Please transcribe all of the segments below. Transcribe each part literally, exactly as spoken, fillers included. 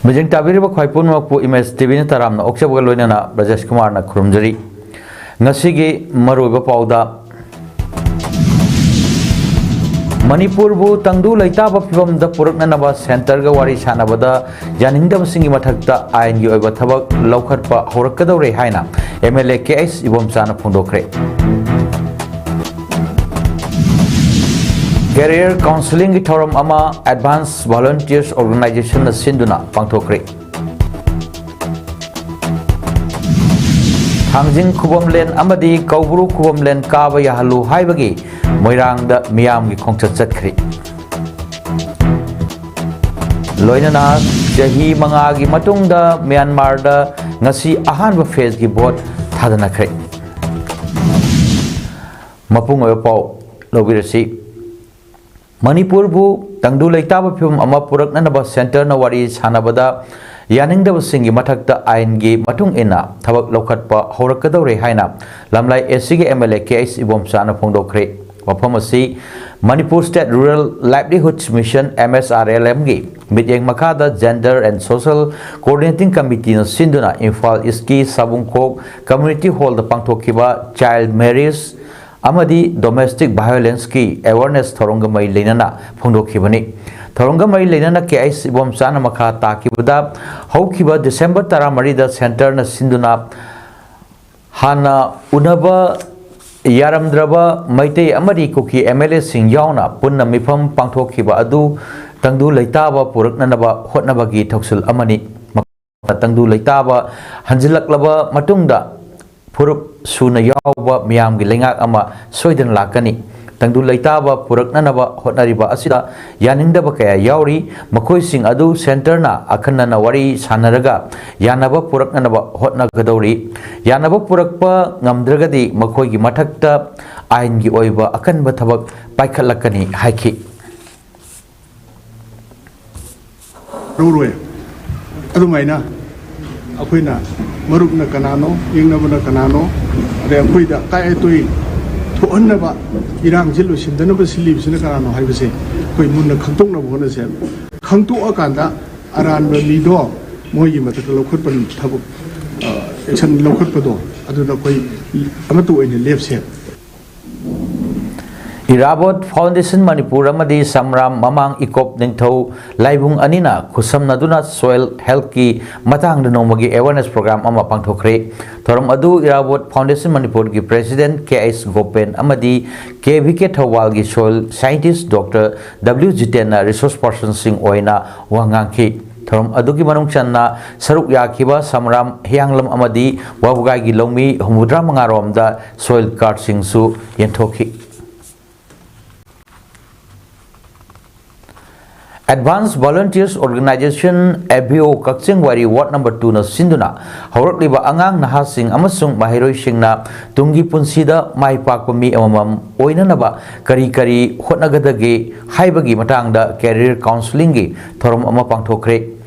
ꯃꯤꯠꯌꯦꯡ ꯇꯥꯕꯤꯔꯤꯕ ꯈ꯭ꯋꯥꯏ ꯄꯨꯝꯅꯃꯛꯄꯨ ꯏꯃꯦꯖ ꯇꯤꯚꯤꯅ ꯇꯔꯥꯝꯅ ꯑꯣꯛꯆꯕꯒ ꯂꯣꯏꯅꯅ ꯕ꯭ꯔꯖꯦꯁ ꯀꯨꯃꯥꯔꯅ ꯈꯨꯔꯨꯝꯖꯔꯤ꯫ ꯉꯁꯤꯒꯤ ꯃꯔꯨꯑꯣꯏꯕ ꯄꯥꯎꯗ, ꯃꯅꯤꯄꯨꯔꯕꯨ ꯇꯪꯗꯨ ꯂꯩꯇꯥꯕ ꯐꯤꯕꯝꯗ ꯄꯨꯔꯛꯅꯅꯕ ꯁꯦꯟꯇꯔꯒ ꯋꯥꯔꯤ ꯁꯥꯟꯅꯕꯗ ꯌꯥꯅꯤꯡꯗꯕꯁꯤꯡꯒꯤ ꯃꯊꯛꯇ ꯑꯥꯏꯟꯒꯤ ꯑꯣꯏꯕ ꯊꯕꯛ ꯂꯧꯈꯠꯄ ꯍꯧꯔꯛꯀꯗꯧꯔꯦ ꯍꯥꯏꯅ M L A K H ꯏꯕꯣꯝꯆꯥꯅ ꯐꯣꯡꯗꯣꯛꯈ꯭ꯔꯦ꯫ ꯀꯦꯔꯤꯌꯔ ꯀꯥꯎꯟꯁꯤꯂꯤꯡꯒꯤ ꯊꯧꯔꯝ ꯑꯃ ꯑꯦꯗꯚꯥꯟꯁ ꯚꯣꯂꯨꯟꯇꯤꯌꯔꯁ ꯑꯣꯔꯒꯅꯥꯏꯖꯦꯁꯟꯅ ꯁꯤꯟꯗꯨꯅ ꯄꯥꯡꯊꯣꯛꯈ꯭ꯔꯦ꯫ ꯊꯥꯡꯖꯤꯡ ꯈꯨꯕꯝꯂꯦꯟ ꯑꯃꯗꯤ ꯀꯧꯕ꯭ꯔꯨ ꯈꯨꯕꯝꯂꯦꯟ ꯀꯥꯕ ꯌꯥꯍꯜꯂꯨ ꯍꯥꯏꯕꯒꯤ ꯃꯣꯏꯔꯥꯡꯗ ꯃꯤꯌꯥꯝꯒꯤ ꯈꯣꯡꯆꯠ ꯆꯠꯈ꯭ꯔꯦ꯫ ꯂꯣꯏꯅꯅ ꯆꯍꯤ ꯃꯉꯥꯒꯤ ꯃꯇꯨꯡꯗ ꯃ꯭ꯌꯥꯟꯃꯥꯔꯗ ꯉꯁꯤ ꯑꯍꯥꯟꯕ ꯐꯦꯖꯀꯤ ꯚꯣꯠ ꯊꯥꯗꯅꯈ꯭ꯔꯦ꯫ ꯃꯄꯨꯡ ꯑꯣꯏꯕ ꯄꯥꯎ ꯂꯧꯕꯤꯔꯁꯤ꯫ ꯃꯅꯤꯄꯨꯔꯕꯨ ꯇꯪꯗꯨ ꯂꯩꯇꯥꯕ ꯐꯤꯕꯝ ꯑꯃ ꯄꯨꯔꯛꯅꯅꯕ ꯁꯦꯟꯇꯔꯅ ꯋꯥꯔꯤ ꯁꯥꯟꯅꯕꯗ ꯌꯥꯅꯤꯡꯗꯕꯁꯤꯡꯒꯤ ꯃꯊꯛꯇ ꯑꯥꯏꯟꯒꯤ ꯃꯇꯨꯡ ꯏꯟꯅ ꯊꯕꯛ ꯂꯧꯈꯠꯄ ꯍꯧꯔꯛꯀꯗꯧꯔꯦ ꯍꯥꯏꯅ ꯂꯝꯂꯥꯏ ꯑꯦꯁ ꯁꯤꯒꯤ M L A K H ꯏꯕꯣꯝꯆꯥꯅ ꯐꯣꯡꯗꯣꯛꯈ꯭ꯔꯦ꯫ ꯋꯥꯐꯝ ꯑꯁꯤ ꯃꯅꯤꯄꯨꯔ ꯁ꯭ꯇꯦꯠ ꯔꯨꯔꯦꯜ ꯂꯥꯏꯚꯂꯤꯍꯨꯗꯁ mission, M S R L ꯑꯦꯝꯒꯤ ꯃꯤꯠꯌꯦꯡ ꯃꯈꯥꯗ ꯖꯦꯟꯗꯔ ꯑꯦꯟ ꯁꯣꯁꯦꯜ ꯀꯣꯑꯣꯔꯗꯤꯅꯦꯇꯤꯡ ꯀꯃꯤꯇꯤꯅ ꯁꯤꯟꯗꯨꯅ ꯏꯝꯐꯥꯜ ꯏꯁꯀꯤ ꯁꯥꯕꯨꯡꯈꯣꯛ ꯀꯝꯃ꯭ꯌꯨꯅꯤꯇꯤ ꯍꯣꯜꯗ ꯄꯥꯡꯊꯣꯛꯈꯤꯕ ꯆꯥꯏꯜꯗ ꯃꯦꯔꯤꯖ ꯑꯃꯗꯤ ꯗꯣꯃꯦꯁꯇꯤꯛ ꯚꯥꯏꯑꯣꯂꯦꯟꯁꯀꯤ ꯑꯦꯋꯥꯔꯅꯦꯁ ꯊꯧꯔꯝꯒ ꯃꯔꯤ ꯂꯩꯅꯅ ꯐꯣꯡꯗꯣꯛꯈꯤꯕꯅꯤ꯫ ꯊꯧꯔꯝꯒ ꯃꯔꯤ ꯂꯩꯅꯅ ꯀꯦ ꯑꯩꯆ ꯏꯕꯣꯝꯆꯥꯅ ꯃꯈꯥ ꯇꯥꯈꯤꯕꯗ, ꯍꯧꯈꯤꯕ ꯗꯤꯁꯦꯝꯕꯔ ꯇꯔꯥꯃꯔꯤꯗ ꯁꯦꯟꯇꯔꯅ ꯁꯤꯟꯗꯨꯅ ꯍꯥꯟꯅ ꯎꯅꯕ ꯌꯥꯔꯝꯗ꯭ꯔꯕ ꯃꯩꯇꯩ ꯑꯃꯗꯤ ꯀꯨꯀꯤ ꯑꯦꯝ ꯑꯦꯜ ꯑꯦꯁꯤꯡ ꯌꯥꯎꯅ ꯄꯨꯟꯅ ꯃꯤꯐꯝ ꯄꯥꯡꯊꯣꯛꯈꯤꯕ ꯑꯗꯨ ꯇꯪꯗꯨ ꯂꯩꯇꯥꯕ ꯄꯨꯔꯛꯅꯅꯕ ꯍꯣꯠꯅꯕꯒꯤ ꯊꯧꯁꯤꯜ ꯑꯃꯅꯤ꯫ ꯇꯪꯗꯨ ꯂꯩꯇꯥꯕ ꯍꯟꯖꯤꯜꯂꯛꯂꯕ ꯃꯇꯨꯡꯗ ꯐꯨꯔꯨꯞ ꯁꯨꯅ ꯌꯥꯎꯕ ꯃꯤꯌꯥꯝꯒꯤ ꯂꯩꯉꯥꯛ ꯑꯃ ꯁꯣꯏꯗꯅ ꯂꯥꯛꯀꯅꯤ꯫ ꯇꯪꯗꯨ ꯂꯩꯇꯥꯕ ꯄꯨꯔꯛꯅꯅꯕ ꯍꯣꯠꯅꯔꯤꯕ ꯑꯁꯤꯗ ꯌꯥꯅꯤꯡꯗꯕ ꯀꯌꯥ ꯌꯥꯎꯔꯤ꯫ ꯃꯈꯣꯏꯁꯤꯡ ꯑꯗꯨ centreꯅ ꯑꯈꯟꯅꯅ ꯋꯥꯔꯤ ꯁꯥꯟꯅꯔꯒ ꯌꯥꯅꯕ ꯄꯨꯔꯛꯅꯅꯕ ꯍꯣꯠꯅꯒꯗꯧꯔꯤ꯫ ꯌꯥꯅꯕ ꯄꯨꯔꯛꯄ ꯉꯝꯗ꯭ꯔꯒꯗꯤ ꯃꯈꯣꯏꯒꯤ ꯃꯊꯛꯇ ꯑꯥꯏꯟꯒꯤ ꯑꯣꯏꯕ ꯑꯀꯟꯕ ꯊꯕꯛ ꯄꯥꯏꯈꯠꯂꯛꯀꯅꯤ ꯍꯥꯏꯈꯤ꯫ ꯂꯧꯔꯣꯏ꯫ ꯑꯗꯨꯃꯥꯏꯅ ꯑꯩꯈꯣꯏꯅ ꯃꯔꯨꯞꯅ ꯀꯅꯥꯅꯣ, ꯌꯦꯛꯅꯕꯅ ꯀꯅꯥꯅꯣ, ꯑꯗꯩ ꯑꯩꯈꯣꯏꯗ ꯑꯀꯥꯏ ꯑꯇꯣꯏ ꯊꯣꯛꯍꯟꯅꯕ ꯏꯔꯥꯡꯁꯤ ꯂꯣꯏꯁꯤꯟꯗꯅꯕ ꯁꯤꯜꯂꯤꯕꯁꯤꯅ ꯀꯅꯥꯅꯣ ꯍꯥꯏꯕꯁꯦ ꯑꯩꯈꯣꯏ ꯃꯨꯟꯅ ꯈꯪꯗꯣꯛꯅꯕ ꯍꯣꯠꯅꯁꯦ꯫ ꯈꯪꯗꯣꯛꯑꯀꯥꯟꯗ ꯑꯔꯥꯟꯕ ꯃꯤꯗꯣ ꯃꯣꯏꯒꯤ ꯃꯊꯛꯇ ꯂꯧꯈꯠꯄ ꯊꯕꯛ, ꯑ, action ꯂꯧꯈꯠꯄꯗꯣ ꯑꯗꯨꯗ ꯑꯩꯈꯣꯏ ꯑꯃꯠꯇ ꯑꯣꯏꯅ ꯂꯦꯞꯁꯦ꯫ ꯏꯔꯥꯕꯣꯠ Foundation ꯃꯅꯤꯄꯨꯔ ꯑꯃꯗꯤ ꯁꯝꯔꯥꯝ ꯃꯃꯥꯡ ꯏꯀꯣꯞ ꯅꯤꯡꯊꯧ ꯂꯥꯏꯕꯨꯡ ꯑꯅꯤꯅ ꯈꯨꯠꯁꯝꯅꯗꯨꯅ soil healthꯀꯤ ꯃꯇꯥꯡꯗ ꯅꯣꯡꯃꯒꯤ awareness program ꯑꯃ ꯄꯥꯡꯊꯣꯛꯈ꯭ꯔꯦ꯫ ꯊꯧꯔꯝ ꯑꯗꯨ ꯏꯔꯥꯕꯣꯠ Foundation ꯃꯅꯤꯄꯨꯔꯒꯤ President ꯀꯦ ꯑꯩꯆ ꯒꯣꯄꯦꯟ ꯑꯃꯗꯤ ꯀꯦ ꯚꯤ ꯀꯦ ꯊꯧꯕꯥꯜꯒꯤ soil scientist ꯗꯣꯛꯇꯔ ꯗꯕ꯭ꯂꯤꯎ ꯖꯤꯇꯦꯟꯅ resource personꯁꯤꯡ ꯑꯣꯏꯅ ꯋꯥ ꯉꯥꯡꯈꯤ꯫ ꯊꯧꯔꯝ ꯑꯗꯨꯒꯤ ꯃꯅꯨꯡ ꯆꯟꯅ ꯁꯔꯨꯛ ꯌꯥꯈꯤꯕ ꯁꯝꯔꯥꯝ ꯍꯤꯌꯥꯡꯂꯝ ꯑꯃꯗꯤ ꯋꯥꯕꯒꯥꯏꯒꯤ ꯂꯧꯃꯤ ꯍꯨꯝꯐꯨꯇꯔꯥ ꯃꯉꯥ ꯔꯣꯝꯗ soil cardꯁꯤꯡꯁꯨ ꯌꯦꯟꯊꯣꯛꯈꯤ꯫ Advanced Volunteers Organization, AVO, ꯀꯛꯆꯤꯡ ꯋꯥꯏꯔꯤ Ward number twoꯅ ꯁꯤꯟꯗꯨꯅ ꯍꯧꯔꯛꯂꯤꯕ ꯑꯉꯥꯡ ꯅꯍꯥꯁꯤꯡ ꯑꯃꯁꯨꯡ ꯃꯍꯩꯔꯣꯏꯁꯤꯡꯅ ꯇꯨꯡꯒꯤ ꯄꯨꯟꯁꯤꯗ ꯃꯥꯏ ꯄꯥꯛꯄ ꯃꯤ ꯑꯃꯃꯝ ꯑꯣꯏꯅꯅꯕ ꯀꯔꯤ ꯀꯔꯤ ꯍꯣꯠꯅꯒꯗꯒꯦ ꯍꯥꯏꯕꯒꯤ ꯃꯇꯥꯡꯗ career counselingꯒꯤ ꯊꯧꯔꯝ ꯑꯃ ꯄꯥꯡꯊꯣꯛꯈ꯭ꯔꯦ꯫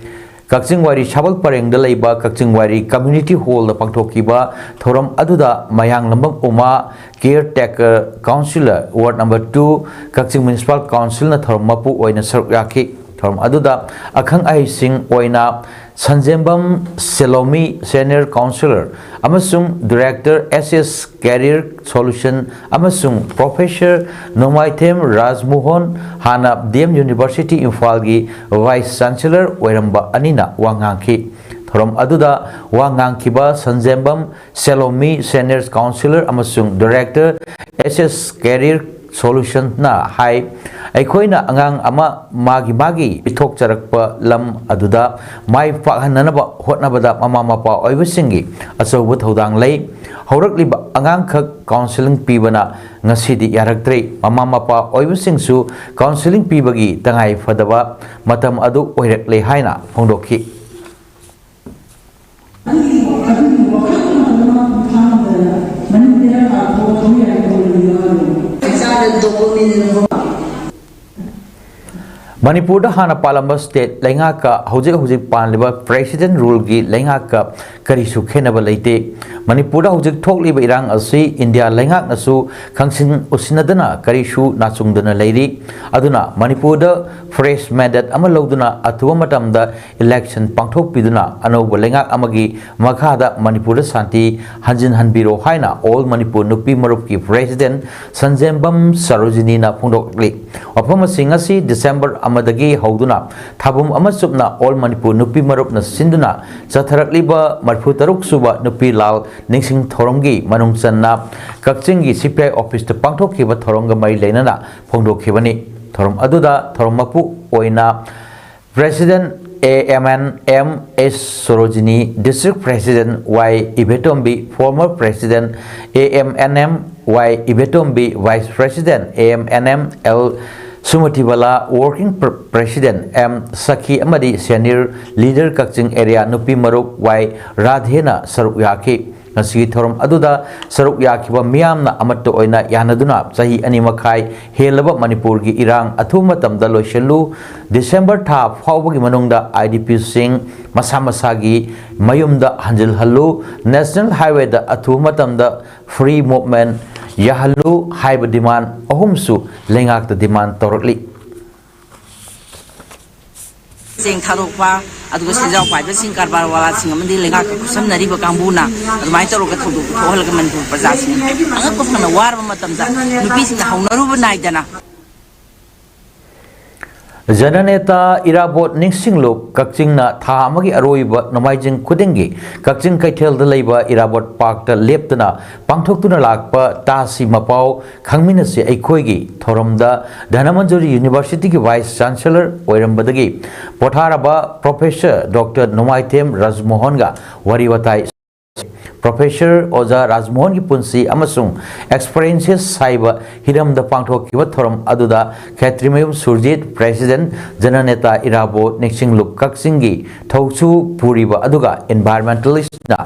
ꯀꯛꯆꯤꯡ ꯋꯥꯏꯔꯤ ꯁꯥꯕꯜ ꯄꯔꯦꯡꯗ ꯂꯩꯕ ꯀꯛꯆꯤꯡ ꯋꯥꯏꯔꯤ Community Hallꯗ ꯄꯥꯡꯊꯣꯛꯈꯤꯕ ꯊꯧꯔꯝ ꯑꯗꯨꯗ ꯃꯌꯥꯡꯂꯝꯕꯝ ꯎꯃꯥ, caretaker councillor, Ward number two, ꯀꯛꯆꯤꯡ Municipal Councilꯅ ꯊꯧꯔꯝ ꯃꯄꯨ ꯑꯣꯏꯅ ꯁꯔꯨꯛ ꯌꯥꯈꯤ꯫ ꯊꯧꯔꯝ ꯑꯗꯨꯗ ꯑꯈꯪ ꯑꯍꯩꯁꯤꯡ ꯑꯣꯏꯅ ꯁꯟꯖꯦꯝꯕꯝ ꯁꯦꯂꯣꯃꯤ, senior councillor, ꯑꯃꯁꯨꯡ director S S Career Solution ꯑꯃꯁꯨꯡ Professor ꯅꯣꯡꯃꯥꯏꯊꯦꯝ ꯔꯥꯖꯃꯣꯍꯟ, ꯍꯥꯟꯅ D M University ꯏꯝꯐꯥꯜꯒꯤ Vice Chancellor ꯑꯣꯏꯔꯝꯕ ꯑꯅꯤꯅ ꯋꯥ ꯉꯥꯡꯈꯤ꯫ ꯊꯧꯔꯝ ꯑꯗꯨꯗ ꯋꯥ ꯉꯥꯡꯈꯤꯕ ꯁꯟꯖꯦꯝꯕꯝ ꯁꯦꯂꯣꯃꯤ, senior councillor ꯑꯃꯁꯨꯡ director S S Career Solutionꯅ ꯍꯥꯏ, ꯑꯩꯈꯣꯏꯅ ꯑꯉꯥꯡ ꯑꯃ ꯃꯥꯒꯤ ꯃꯥꯒꯤ ꯄꯤꯊꯣꯛꯆꯔꯛꯄ ꯂꯝ ꯑꯗꯨꯗ ꯃꯥꯏ ꯄꯥꯛꯍꯟꯅꯅꯕ ꯍꯣꯠꯅꯕꯗ ꯃꯃꯥ ꯃꯄꯥ ꯑꯣꯏꯕꯁꯤꯡꯒꯤ ꯑꯆꯧꯕ ꯊꯧꯗꯥꯡ ꯂꯩ꯫ ꯍꯧꯔꯛꯂꯤꯕ ꯑꯉꯥꯡꯈꯛ counselling ꯄꯤꯕꯅ ꯉꯁꯤꯗꯤ ꯌꯥꯔꯛꯇ꯭ꯔꯦ꯫ ꯃꯃꯥ ꯃꯄꯥ ꯑꯣꯏꯕꯁꯤꯡꯁꯨ counselling ꯄꯤꯕꯒꯤ ꯇꯉꯥꯏ ꯐꯗꯕ ꯃꯇꯝ ꯑꯗꯨ ꯑꯣꯏꯔꯛꯂꯦ ꯍꯥꯏꯅ ꯐꯣꯡꯗꯣꯛꯈꯤ꯫ ꯃꯅꯤꯄꯨꯔꯗ ꯍꯥꯟꯅ ꯄꯥꯜꯂꯝꯕ state ꯂꯩꯉꯥꯛꯀ ꯍꯧꯖꯤꯛ ꯍꯧꯖꯤꯛ ꯄꯥꯜꯂꯤꯕ president ruleꯒꯤ ꯂꯩꯉꯥꯛꯀ ꯀꯔꯤꯁꯨ ꯈꯦꯠꯅꯕ ꯂꯩꯇꯦ꯫ ꯃꯅꯤꯄꯨꯔꯗ ꯍꯧꯖꯤꯛ ꯊꯣꯛꯂꯤꯕ ꯏꯔꯥꯡ ꯑꯁꯤ ꯏꯟꯗꯤꯌꯥ ꯂꯩꯉꯥꯛꯅꯁꯨ ꯈꯪꯁꯤꯟ ꯎꯁꯤꯟꯅꯗꯅ ꯀꯔꯤꯁꯨ ꯅꯥꯆꯨꯡꯗꯅ ꯂꯩꯔꯤ꯫ ꯑꯗꯨꯅ ꯃꯅꯤꯄꯨꯔꯗ fresh mandate ꯑꯃ ꯂꯧꯗꯨꯅ ꯑꯊꯨꯕ ꯃꯇꯝꯗ election ꯄꯥꯡꯊꯣꯛꯄꯤꯗꯨꯅ ꯑꯅꯧꯕ ꯂꯩꯉꯥꯛ ꯑꯃꯒꯤ ꯃꯈꯥꯗ ꯃꯅꯤꯄꯨꯔꯗ ꯁꯥꯟꯇꯤ ꯍꯟꯖꯤꯟꯍꯟꯕꯤꯔꯣ ꯍꯥꯏꯅ All Manipur ꯅꯨꯄꯤ ꯃꯔꯨꯞꯀꯤ president ꯁꯟꯖꯦꯝꯕꯝ ꯁꯔꯣꯖꯤꯅꯤꯅ ꯐꯣꯡꯗꯣꯛꯂꯤ꯫ ꯋꯥꯐꯝ ꯑꯁꯤ ꯉꯁꯤ December ꯑꯃꯗꯒꯤ ꯍꯧꯗꯨꯅ ꯊꯥꯕꯨꯝ ꯑꯃ ꯆꯨꯞꯅ All Manipur ꯅꯨꯄꯤ ꯃꯔꯨꯞꯅ ꯁꯤꯟꯗꯨꯅ ꯆꯠꯊꯔꯛꯂꯤꯕ ꯃꯔꯤꯐꯨ ꯇꯔꯨꯛ ꯁꯨꯕ ꯅꯨꯄꯤ ꯂꯥꯜ ꯅꯤꯡꯁꯤꯡ ꯊꯧꯔꯝꯒꯤ ꯃꯅꯨꯡ ꯆꯟꯅ ꯀꯛꯆꯤꯡꯒꯤ C P I officeꯇ ꯄꯥꯡꯊꯣꯛꯈꯤꯕ ꯊꯧꯔꯝꯒ ꯃꯔꯤ ꯂꯩꯅꯅ ꯐꯣꯡꯗꯣꯛꯈꯤꯕꯅꯤ꯫ ꯊꯧꯔꯝ ꯑꯗꯨꯗ ꯊꯧꯔꯝ ꯃꯄꯨ ꯑꯣꯏꯅ President A M N M S Sarojini, District President Y ꯏꯕꯦꯇꯣꯝꯕꯤ, former President A M N M Y ꯏꯕꯦꯇꯣꯝꯕꯤ, Vice President A M N M L ꯁꯨꯃꯇꯤꯕꯂꯥ, Working Pre-, President M ꯁꯈꯤ ꯑꯃꯗꯤ Senior Leader ꯀꯛꯆꯤꯡ Area ꯅꯨꯄꯤ ꯃꯔꯨꯞ Y ꯔꯥꯙꯦꯅ ꯁꯔꯨꯛ ꯌꯥꯈꯤ꯫ ꯉꯁꯤꯒꯤ ꯊꯧꯔꯝ ꯑꯗꯨꯗ ꯁꯔꯨꯛ ꯌꯥꯈꯤꯕ ꯃꯤꯌꯥꯝꯅ ꯑꯃꯠꯇ ꯑꯣꯏꯅ ꯌꯥꯅꯗꯨꯅ ꯆꯍꯤ ꯑꯅꯤ ꯃꯈꯥꯏ ꯍꯦꯜꯂꯕ ꯃꯅꯤꯄꯨꯔꯒꯤ ꯏꯔꯥꯡ ꯑꯊꯨꯕ ꯃꯇꯝꯗ ꯂꯣꯏꯁꯤꯜꯂꯨ, December ꯊꯥ ꯐꯥꯎꯕꯒꯤ ꯃꯅꯨꯡꯗ IDPꯁꯤꯡ ꯃꯁꯥ ꯃꯁꯥꯒꯤ ꯃꯌꯨꯝꯗ ꯍꯟꯖꯤꯜꯍꯜꯂꯨ, National Highwayꯗ ꯑꯊꯨꯕ ꯃꯇꯝꯗ free movement ꯌꯥꯍꯜꯂꯨ ꯍꯥꯏꯕ demand ꯑꯍꯨꯝꯁꯨ ꯂꯩꯉꯥꯛꯇ demand ꯇꯧꯔꯛꯂꯤ꯫ ꯆꯦꯡ ꯊꯥꯗꯣꯛꯄ, ꯑꯗꯨꯒ ꯁꯦꯟꯖꯥꯎ ꯄꯥꯏꯕꯁꯤꯡ, ꯀꯔꯕꯥꯔ ꯋꯥꯂꯥꯁꯤꯡ ꯑꯃꯗꯤ ꯂꯩꯉꯥꯛꯀ ꯈꯨꯠꯁꯝꯅꯔꯤꯕ ꯀꯥꯡꯕꯨꯅ ꯑꯗꯨꯃꯥꯏꯅ ꯇꯧꯔꯒ ꯊꯧꯗꯣꯛ ꯊꯣꯛꯍꯜꯂꯒ ꯃꯅꯤꯄꯨꯔ ꯄ꯭ꯔꯖꯥꯁꯤꯡ ꯑꯉꯛꯄ ꯐꯪꯅ ꯋꯥꯔꯕ ꯃꯇꯝꯗ ꯅꯨꯄꯤꯁꯤꯡꯅ ꯍꯧꯅꯔꯨꯕ ꯅꯥꯏꯗꯅ ꯖꯅꯅꯦꯇꯥ ꯏꯔꯥꯕꯣꯠ ꯅꯤꯡꯁꯤꯡꯂꯨꯞ ꯀꯛꯆꯤꯡꯅ ꯊꯥ ꯑꯃꯒꯤ ꯑꯔꯣꯏꯕ ꯅꯣꯡꯃꯥꯏꯖꯤꯡ ꯈꯨꯗꯤꯡꯒꯤ ꯀꯛꯆꯤꯡ ꯀꯩꯊꯦꯜꯗ ꯂꯩꯕ ꯏꯔꯥꯕꯣꯠ ꯄꯥꯔꯛꯇ ꯂꯦꯞꯇꯅ ꯄꯥꯡꯊꯣꯛꯇꯨꯅ ꯂꯥꯛꯄ ꯇꯥꯁꯤ ꯃꯄꯥꯎ ꯈꯪꯃꯤꯟꯅꯁꯤ ꯑꯩꯈꯣꯏꯒꯤ ꯊꯧꯔꯝꯗ ꯙꯅꯃꯟꯖꯨꯔꯤ ꯌꯨꯅꯤꯚꯔꯁꯤꯇꯤꯒꯤ Vice Chancellor ꯑꯣꯏꯔꯝꯕꯗꯒꯤ ꯄꯣꯊꯥꯔꯕ Professor Doctor ꯅꯣꯡꯃꯥꯏꯊꯦꯝ ꯔꯥꯖꯃꯣꯍꯟꯒ ꯋꯥꯔꯤ ꯋꯥꯇꯥꯏ Professor ꯑꯣꯖꯥ ꯔꯥꯖꯃꯣꯍꯟꯒꯤ ꯄꯨꯟꯁꯤ ꯑꯃꯁꯨꯡ experiences ꯍꯥꯏꯕ ꯍꯤꯔꯝꯗ ꯄꯥꯡꯊꯣꯛꯈꯤꯕ ꯊꯧꯔꯝ ꯑꯗꯨꯗ ꯈꯦꯇ꯭ꯔꯤꯃꯌꯨꯝ ꯁꯨꯔꯖꯤꯠ, President, ꯖꯅꯅꯦꯇꯥ ꯏꯔꯥꯕꯣꯠ, ꯅꯤꯡꯁꯤꯡꯂꯨꯞ ꯀꯛꯆꯤꯡꯒꯤ ꯊꯧꯁꯨ ꯄꯨꯔꯤꯕ ꯑꯗꯨꯒ environmentalistꯅ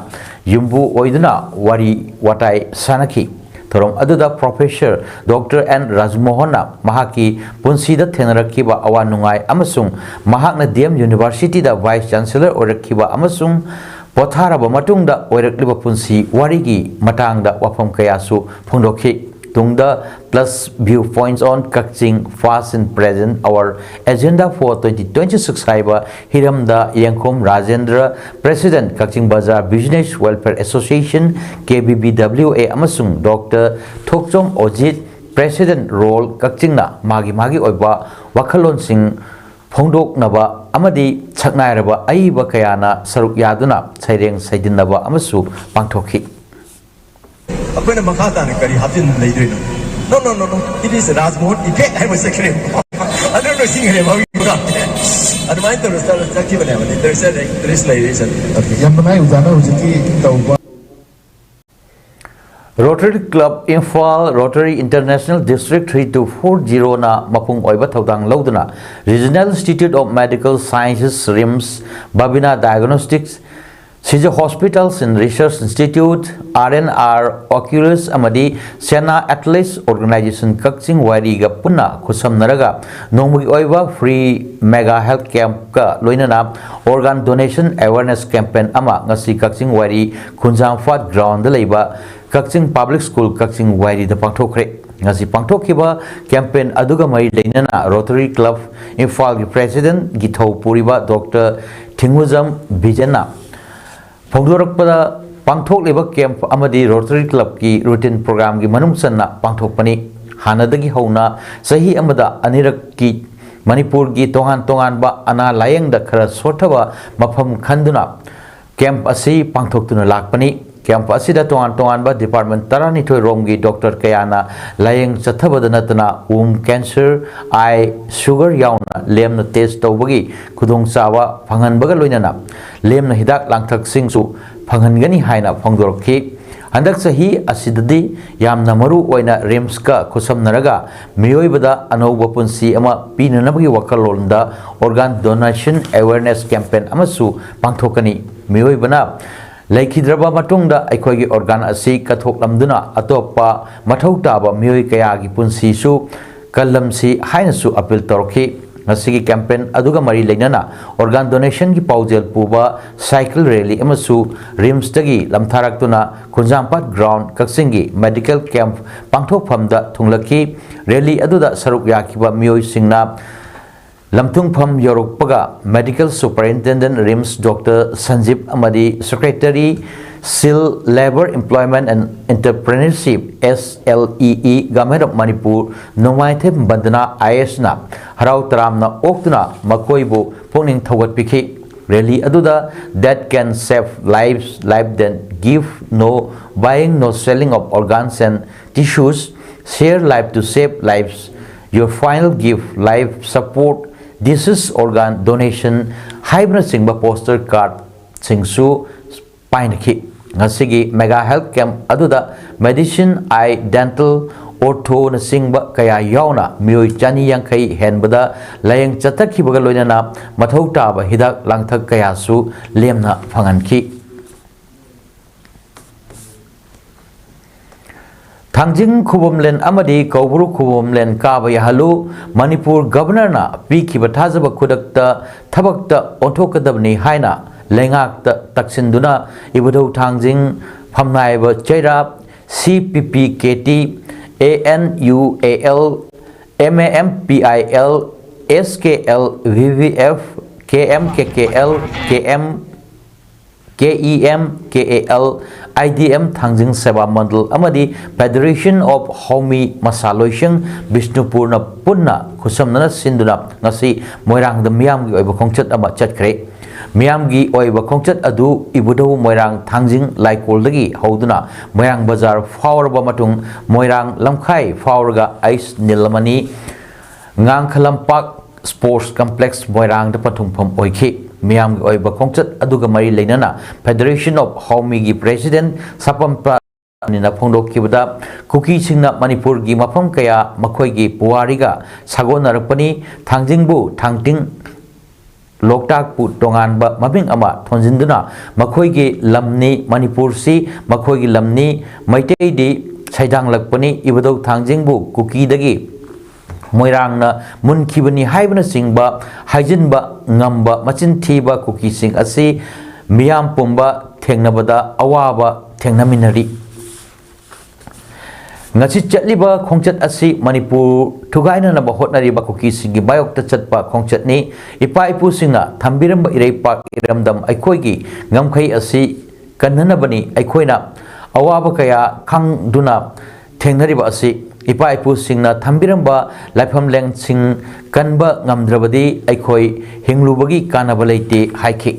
ꯌꯨꯝꯕꯨ ꯑꯣꯏꯗꯨꯅ ꯋꯥꯔꯤ ꯋꯥꯇꯥꯏ ꯁꯥꯟꯅꯈꯤ꯫ ꯊꯧꯔꯝ ꯑꯗꯨꯗ Professor Doctor ꯑꯦꯟ ꯔꯥꯖꯃꯣꯍꯟꯅ ꯃꯍꯥꯛꯀꯤ ꯄꯨꯟꯁꯤꯗ ꯊꯦꯡꯅꯔꯛꯈꯤꯕ ꯑꯋꯥ ꯅꯨꯡꯉꯥꯏ ꯑꯃꯁꯨꯡ ꯃꯍꯥꯛꯅ D M Universityꯗ Vice Chancellor ꯑꯣꯏꯔꯛꯈꯤꯕ ꯑꯃꯁꯨꯡ ꯄꯣꯊꯥꯔꯕ ꯃꯇꯨꯡꯗ ꯑꯣꯏꯔꯛꯂꯤꯕ ꯄꯨꯟꯁꯤ ꯋꯥꯔꯤꯒꯤ ꯃꯇꯥꯡꯗ ꯋꯥꯐꯝ ꯀꯌꯥꯁꯨ ꯐꯣꯡꯗꯣꯛꯈꯤ꯫ ꯇꯨꯡꯗ Plus View Points on Kakching, Past and Present, Our Agenda for twenty twenty-six ꯍꯥꯏꯕ ꯍꯤꯔꯝꯗ ꯌꯦꯡꯈꯣꯝ Rajendra, President, Kakching Bazar Business Welfare Association, K B B W A, ꯑꯃꯁꯨꯡ Doctor ꯊꯣꯛꯆꯣꯝ ꯑꯣꯖꯤꯠ, President, Role, ꯀꯛꯆꯤꯡꯅ ꯃꯥꯒꯤ ꯃꯥꯒꯤ ꯑꯣꯏꯕ ꯋꯥꯈꯜꯂꯣꯟꯁꯤꯡ ꯐꯣꯡꯗꯣꯛꯅꯕ ꯑꯃꯗꯤ ꯁꯛꯅꯥꯏꯔꯕ ꯑꯏꯕ ꯀꯌꯥꯅ ꯁꯔꯨꯛ ꯌꯥꯗꯨꯅ ꯁꯩꯔꯦꯡ ꯁꯩꯗꯤꯟꯅꯕ ꯑꯃꯁꯨ ꯄꯥꯡꯊꯣꯛꯈꯤ꯫ ꯑꯩꯈꯣꯏꯅ ꯃꯈꯥ ꯇꯥꯅ ꯀꯔꯤ ꯍꯥꯞꯆꯤꯟ ꯂꯩꯗꯣꯏꯅꯣ? No, no, no, no. It is Rajmohan effect ꯍꯥꯏꯕ ꯆꯠꯈ꯭ꯔꯦ꯫ ꯑꯗꯨ ꯂꯣꯏꯁꯤꯟꯈ꯭ꯔꯦ ꯃꯃꯤꯡꯗꯣ꯫ ꯑꯗꯨꯃꯥꯏꯅ ꯇꯧꯔ ꯆꯠ- ꯆꯠꯈꯤꯕꯅꯦꯕ꯫ Literature interest ꯂꯩꯔꯤ ꯆꯠ- ꯌꯥꯝ ꯅꯨꯡꯉꯥꯏ ꯑꯣꯖꯥꯅ ꯍꯧꯖꯤꯛꯀꯤ ꯇꯧꯕ꯫ Rotary Club Imphal, Rotary International District three two four zeroꯅ ꯃꯄꯨꯡ ꯑꯣꯏꯕ ꯊꯧꯗꯥꯡ ꯂꯧꯗꯨꯅ Regional Institute of Medical Sciences, RIMS, Babina Diagnostics, Sija Hospitals and Research Institute, R N R, Oculus ꯑꯃꯗꯤ Sena Atlas Organization ꯀꯛꯆꯤꯡ ꯋꯥꯏꯔꯤꯒ ꯄꯨꯟꯅ ꯈꯨꯠꯁꯝꯅꯔꯒ ꯅꯣꯡꯃꯒꯤ ꯑꯣꯏꯕ free mega health campꯀ ꯂꯣꯏꯅꯅ organ donation awareness campaign ꯑꯃ ꯉꯁꯤ ꯀꯛꯆꯤꯡ ꯋꯥꯏꯔꯤ ꯈꯨꯟꯖꯥꯝꯐꯥꯠ groundꯗ ꯂꯩꯕ ꯀꯛꯆꯤꯡ Public School ꯀꯛꯆꯤꯡ ꯋꯥꯏꯔꯤꯗ ꯄꯥꯡꯊꯣꯛꯈ꯭ꯔꯦ꯫ ꯉꯁꯤ ꯄꯥꯡꯊꯣꯛꯈꯤꯕ campaign ꯑꯗꯨꯒ ꯃꯔꯤ ꯂꯩꯅꯅ Rotary Club ꯏꯝꯐꯥꯜꯒꯤ President ꯒꯤꯊꯧ ꯄꯨꯔꯤꯕ Doctor ꯊꯤꯡꯉꯨꯖꯝ ꯕꯤꯖꯟꯅ ꯐꯣꯡꯗꯣꯔꯛꯄꯗ, ꯄꯥꯡꯊꯣꯛꯂꯤꯕ camp ꯑꯃꯗꯤ Rotary Clubꯀꯤ routine programꯒꯤ ꯃꯅꯨꯡ ꯆꯟꯅ ꯄꯥꯡꯊꯣꯛꯄꯅꯤ꯫ ꯍꯥꯟꯅꯗꯒꯤ ꯍꯧꯅ ꯆꯍꯤ ꯑꯃꯗ ꯑꯅꯤꯔꯛꯀꯤ ꯃꯅꯤꯄꯨꯔꯒꯤ ꯇꯣꯉꯥꯟ ꯇꯣꯉꯥꯟꯕ ꯑꯅꯥ ꯂꯥꯌꯦꯡꯗ ꯈꯔ ꯁꯣꯠꯊꯕ ꯃꯐꯝ ꯈꯟꯗꯨꯅ camp ꯑꯁꯤ ꯄꯥꯡꯊꯣꯛꯇꯨꯅ ꯂꯥꯛꯄꯅꯤ꯫ Camp ꯑꯁꯤꯗ ꯇꯣꯉꯥꯟ ꯇꯣꯉꯥꯟꯕ department ꯇꯔꯥꯅꯤꯊꯣꯏ ꯔꯣꯝꯒꯤ doctor ꯀꯌꯥꯅ ꯂꯥꯌꯦꯡ ꯆꯠꯊꯕꯗ ꯅꯠꯇꯅ womb cancer, eye, sugar ꯌꯥꯎꯅ ꯂꯦꯝꯅ test ꯇꯧꯕꯒꯤ ꯈꯨꯗꯣꯡꯆꯥꯕ ꯐꯪꯍꯟꯕꯒ ꯂꯣꯏꯅꯅ ꯂꯦꯝꯅ ꯍꯤꯗꯥꯛ ꯂꯥꯡꯊꯛꯁꯤꯡꯁꯨ ꯐꯪꯍꯟꯒꯅꯤ ꯍꯥꯏꯅ ꯐꯣꯡꯗꯣꯔꯛꯈꯤ꯫ ꯍꯟꯗꯛ ꯆꯍꯤ ꯑꯁꯤꯗꯗꯤ ꯌꯥꯝꯅ ꯃꯔꯨ ꯑꯣꯏꯅ ꯔꯤꯝꯁꯀ ꯈꯨꯠꯁꯝꯅꯔꯒ ꯃꯤꯑꯣꯏꯕꯗ ꯑꯅꯧꯕ ꯄꯨꯟꯁꯤ ꯑꯃ ꯄꯤꯅꯅꯕꯒꯤ ꯋꯥꯈꯜꯂꯣꯟꯗ organ donation awareness campaign ꯑꯃꯁꯨ ꯄꯥꯡꯊꯣꯛꯀꯅꯤ꯫ ꯃꯤꯑꯣꯏꯕꯅ ꯂꯩꯈꯤꯗ꯭ꯔꯕ ꯃꯇꯨꯡꯗ ꯑꯩꯈꯣꯏꯒꯤ organ ꯑꯁꯤ ꯀꯠꯊꯣꯛꯂꯝꯗꯨꯅ ꯑꯇꯣꯞꯄ ꯃꯊꯧ ꯇꯥꯕ ꯃꯤꯑꯣꯏ ꯀꯌꯥꯒꯤ ꯄꯨꯟꯁꯤꯁꯨ ꯀꯜꯂꯝꯁꯤ ꯍꯥꯏꯅꯁꯨ appeal ꯇꯧꯔꯛꯈꯤ꯫ ꯉꯁꯤꯒꯤ campaign ꯑꯗꯨꯒ ꯃꯔꯤ ꯂꯩꯅꯅ organ donationꯒꯤ ꯄꯥꯎꯖꯦꯜ ꯄꯨꯕ cycle rally ꯑꯃꯁꯨ ꯔꯤꯝꯁꯇꯒꯤ ꯂꯝꯊꯥꯔꯛꯇꯨꯅ ꯈꯨꯟꯖꯥꯝꯄꯥꯠ ground ꯀꯛꯆꯤꯡꯒꯤ medical camp ꯄꯥꯡꯊꯣꯛꯐꯝꯗ ꯊꯨꯡꯂꯛꯈꯤ꯫ Rally ꯑꯗꯨꯗ ꯁꯔꯨꯛ ꯌꯥꯈꯤꯕ ꯃꯤꯑꯣꯏꯁꯤꯡꯅ ꯂꯝꯊꯨꯡꯐꯝ ꯌꯧꯔꯛꯄꯒ medical superintendent ꯔꯤꯝꯁ ꯗꯣꯛꯇꯔ ꯁꯟꯖꯤꯞ ꯑꯃꯗꯤ secretary ꯁꯤꯜ Labour Employment and Entrepreneurship, S L E E, Government of Manipur, ꯅꯣꯡꯃꯥꯏꯊꯦꯝ ꯕꯟꯗꯅꯥ ꯑꯥꯏ ꯑꯦꯁꯅ ꯍꯔꯥꯎ ꯇꯔꯥꯝꯅ ꯑꯣꯛꯇꯨꯅ ꯃꯈꯣꯏꯕꯨ ꯄꯨꯛꯅꯤꯡ ꯊꯧꯒꯠꯄꯤꯈꯤ꯫ Rally ꯑꯗꯨꯗ "That can save lives, life then give, no buying, no selling of organs and tissues, share life to save lives, your final gift, life support, this is organ donation" ꯍꯥꯏꯕꯅꯆꯤꯡꯕ poster cardꯁꯤꯡꯁꯨ ꯄꯥꯏꯅꯈꯤ꯫ ꯉꯁꯤꯒꯤ mega health camp ꯑꯗꯨꯗ medicine, eye, dental, orthoꯅꯆꯤꯡꯕ ꯀꯌꯥ ꯌꯥꯎꯅ ꯃꯤꯑꯣꯏ ꯆꯅꯤ ꯌꯥꯡꯈꯩ ꯍꯦꯟꯕꯗ ꯂꯥꯌꯦꯡ ꯆꯠꯊꯈꯤꯕꯒ ꯂꯣꯏꯅꯅ ꯃꯊꯧ ꯇꯥꯕ ꯍꯤꯗꯥꯛ ꯂꯥꯡꯊꯛ ꯀꯌꯥꯁꯨ ꯂꯦꯝꯅ ꯐꯪꯍꯟꯈꯤ꯫ ꯊꯥꯡꯖꯤꯡ ꯈꯨꯕꯝꯂꯦꯟ ꯑꯃꯗꯤ ꯀꯧꯕ꯭ꯔꯨ ꯈꯨꯕꯝꯂꯦꯟ ꯀꯥꯕ ꯌꯥꯍꯜꯂꯨ꯫ ꯃꯅꯤꯄꯨꯔ Governorꯅ ꯄꯤꯈꯤꯕ ꯊꯥꯖꯕ ꯈꯨꯗꯛꯇ ꯊꯕꯛꯇ ꯑꯣꯟꯊꯣꯛꯀꯗꯕꯅꯤ ꯍꯥꯏꯅ ꯂꯩꯉꯥꯛꯇ ꯇꯛꯁꯤꯟꯗꯨꯅ ꯏꯕꯨꯙꯧ ꯊꯥꯡꯖꯤꯡ ꯐꯝꯅꯥꯏꯕ ꯆꯩꯔꯥ, C P P K T, A N U A L, M A M P I L, S K L, V V F, K M K K L, K M, K E M, K A L, I D M, ꯊꯥꯡꯖꯤꯡ ꯁꯦꯕꯥ ꯃꯟꯗꯜ ꯑꯃꯗꯤ Federation of ꯍꯧꯃꯤ ꯃꯁꯥ ꯂꯣꯏꯁꯪ ꯕꯤꯁꯅꯨꯄꯨꯔꯅ ꯄꯨꯟꯅ ꯈꯨꯠꯁꯝꯅꯅ ꯁꯤꯟꯗꯨꯅ ꯉꯁꯤ ꯃꯣꯏꯔꯥꯡꯗ ꯃꯤꯌꯥꯝꯒꯤ ꯑꯣꯏꯕ ꯈꯣꯡꯆꯠ ꯑꯃ ꯆꯠꯈ꯭ꯔꯦ꯫ ꯃꯤꯌꯥꯝꯒꯤ ꯑꯣꯏꯕ ꯈꯣꯡꯆꯠ ꯑꯗꯨ ꯏꯕꯨꯙꯧ ꯃꯣꯏꯔꯥꯡ ꯊꯥꯡꯖꯤꯡ ꯂꯥꯏꯀꯣꯜꯗꯒꯤ ꯍꯧꯗꯨꯅ ꯃꯣꯏꯔꯥꯡ ꯕꯖꯥꯔ ꯐꯥꯎꯔꯕ ꯃꯇꯨꯡ ꯃꯣꯏꯔꯥꯡ ꯂꯝꯈꯥꯏ ꯐꯥꯎꯔꯒ ꯑꯩꯁ ꯅꯤꯂꯃꯅꯤ ꯉꯥꯡꯈꯂꯝꯄꯥꯛ Sports Complex ꯃꯣꯏꯔꯥꯡꯗ ꯄꯟꯊꯨꯡꯐꯝ ꯑꯣꯏꯈꯤ꯫ ꯃꯤꯌꯥꯝꯒꯤ ꯑꯣꯏꯕ ꯈꯣꯡꯆꯠ ꯑꯗꯨꯒ ꯃꯔꯤ ꯂꯩꯅꯅ Federation of Haomigi President ꯁꯥꯄꯝꯄ ꯅꯤꯅ ꯐꯣꯡꯗꯣꯛꯈꯤꯕꯗ, ꯀꯨꯀꯤꯁꯤꯡꯅ ꯃꯅꯤꯄꯨꯔꯒꯤ ꯃꯐꯝ ꯀꯌꯥ ꯃꯈꯣꯏꯒꯤ ꯄꯨꯋꯥꯔꯤꯒ ꯁꯥꯒꯣꯟꯅꯔꯛꯄꯅꯤ꯫ ꯊꯥꯡꯖꯤꯡꯕꯨ, ꯊꯥꯡꯇꯤꯡ, ꯂꯣꯛꯇꯥꯛꯄꯨ ꯇꯣꯉꯥꯟꯕ ꯃꯃꯤꯡ ꯑꯃ ꯊꯣꯟꯖꯤꯟꯗꯨꯅ ꯃꯈꯣꯏꯒꯤ ꯂꯝꯅꯤ, ꯃꯅꯤꯄꯨꯔꯁꯤ ꯃꯈꯣꯏꯒꯤ ꯂꯝꯅꯤ, ꯃꯩꯇꯩꯗꯤ ꯁꯩꯗꯥꯡꯂꯛꯄꯅꯤ, ꯏꯕꯨꯙꯧ ꯊꯥꯡꯖꯤꯡꯕꯨ ꯀꯨꯀꯤꯗꯒꯤ ꯃꯣꯏꯔꯥꯡꯅ ꯃꯨꯟꯈꯤꯕꯅꯤ ꯍꯥꯏꯕꯅꯆꯤꯡꯕ ꯍꯥꯏꯖꯤꯟꯕ ꯉꯝꯕ ꯃꯆꯤꯟ ꯊꯤꯕ ꯀꯨꯀꯤꯁꯤꯡ ꯑꯁꯤ ꯃꯤꯌꯥꯝ ꯄꯨꯝꯕ ꯊꯦꯡꯅꯕꯗ ꯑꯋꯥꯕ ꯊꯦꯡꯅꯃꯤꯟꯅꯔꯤ꯫ ꯉꯁꯤ ꯆꯠꯂꯤꯕ ꯈꯣꯡꯆꯠ ꯑꯁꯤ ꯃꯅꯤꯄꯨꯔ ꯊꯨꯒꯥꯏꯅꯅꯕ ꯍꯣꯠꯅꯔꯤꯕ ꯀꯨꯀꯤꯁꯤꯡꯒꯤ ꯃꯥꯌꯣꯛꯇ ꯆꯠꯄ ꯈꯣꯡꯆꯠꯅꯤ꯫ ꯏꯄꯥ ꯏꯄꯨꯁꯤꯡꯅ ꯊꯝꯕꯤꯔꯝꯕ ꯏꯔꯩꯄꯥꯛ ꯏꯔꯝꯗꯝ ꯑꯩꯈꯣꯏꯒꯤ ꯉꯝꯈꯩ ꯑꯁꯤ ꯀꯟꯅꯅꯕꯅꯤ꯫ ꯑꯩꯈꯣꯏꯅ ꯑꯋꯥꯕ ꯀꯌꯥ ꯈꯪꯗꯨꯅ ꯊꯦꯡꯅꯔꯤꯕ ꯑꯁꯤ ꯏꯄꯥ ꯏꯄꯨꯁꯤꯡꯅ ꯊꯝꯕꯤꯔꯝꯕ ꯂꯥꯏꯐꯝꯂꯦꯟꯁꯤꯡ ꯀꯟꯕ ꯉꯝꯗ꯭ꯔꯕꯗꯤ ꯑꯩꯈꯣꯏ ꯍꯤꯡꯂꯨꯕꯒꯤ ꯀꯥꯟꯅꯕ ꯂꯩꯇꯦ ꯍꯥꯏꯈꯤ꯫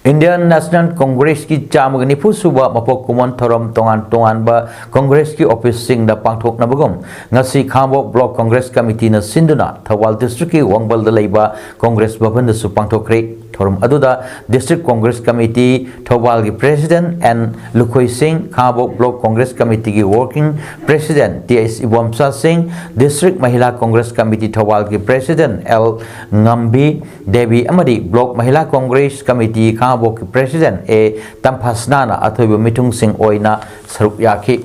Indian National Congressꯀꯤ ꯆꯥꯝꯃꯒ ꯅꯤꯐꯨ ꯁꯨꯕ ꯃꯄꯣꯛ ꯀꯨꯝꯑꯣꯟ ꯊꯧꯔꯝ ꯇꯣꯉꯥꯟ ꯇꯣꯉꯥꯟꯕ Congressꯀꯤ officeꯁꯤꯡꯗ ꯄꯥꯡꯊꯣꯛꯅꯕꯒꯨꯝ ꯉꯁꯤ ꯈꯥꯉꯕꯣꯛ Block Congress Committeeꯅ ꯁꯤꯟꯗꯨꯅ ꯊꯧꯕꯥꯜ districtꯀꯤ ꯋꯥꯡꯕꯜꯗ ꯂꯩꯕ Congress ꯚꯕꯟꯗꯁꯨ ꯄꯥꯡꯊꯣꯛꯈ꯭ꯔꯦ꯫ ꯊꯧꯔꯝ ꯑꯗꯨꯗ District Congress Committee ꯊꯧꯕꯥꯜꯒꯤ President N Lukhoi Singh, Khangabok Block Congress Committeeꯒꯤ Working President T H Ibomcha Singh, District Mahila Congress Committee ꯊꯧꯕꯥꯜꯒꯤ President ꯑꯦꯜ ꯉꯝꯕꯤ ꯗꯦꯕꯤ ꯑꯃꯗꯤ Block Mahila Congress Committee ꯈꯥꯉꯕꯣꯛꯀꯤ President ꯑꯦ ꯇꯝꯐꯥꯁꯅꯥꯅ ꯑꯊꯣꯏꯕ ꯃꯤꯊꯨꯡꯁꯤꯡ ꯑꯣꯏꯅ ꯁꯔꯨꯛ ꯌꯥꯈꯤ꯫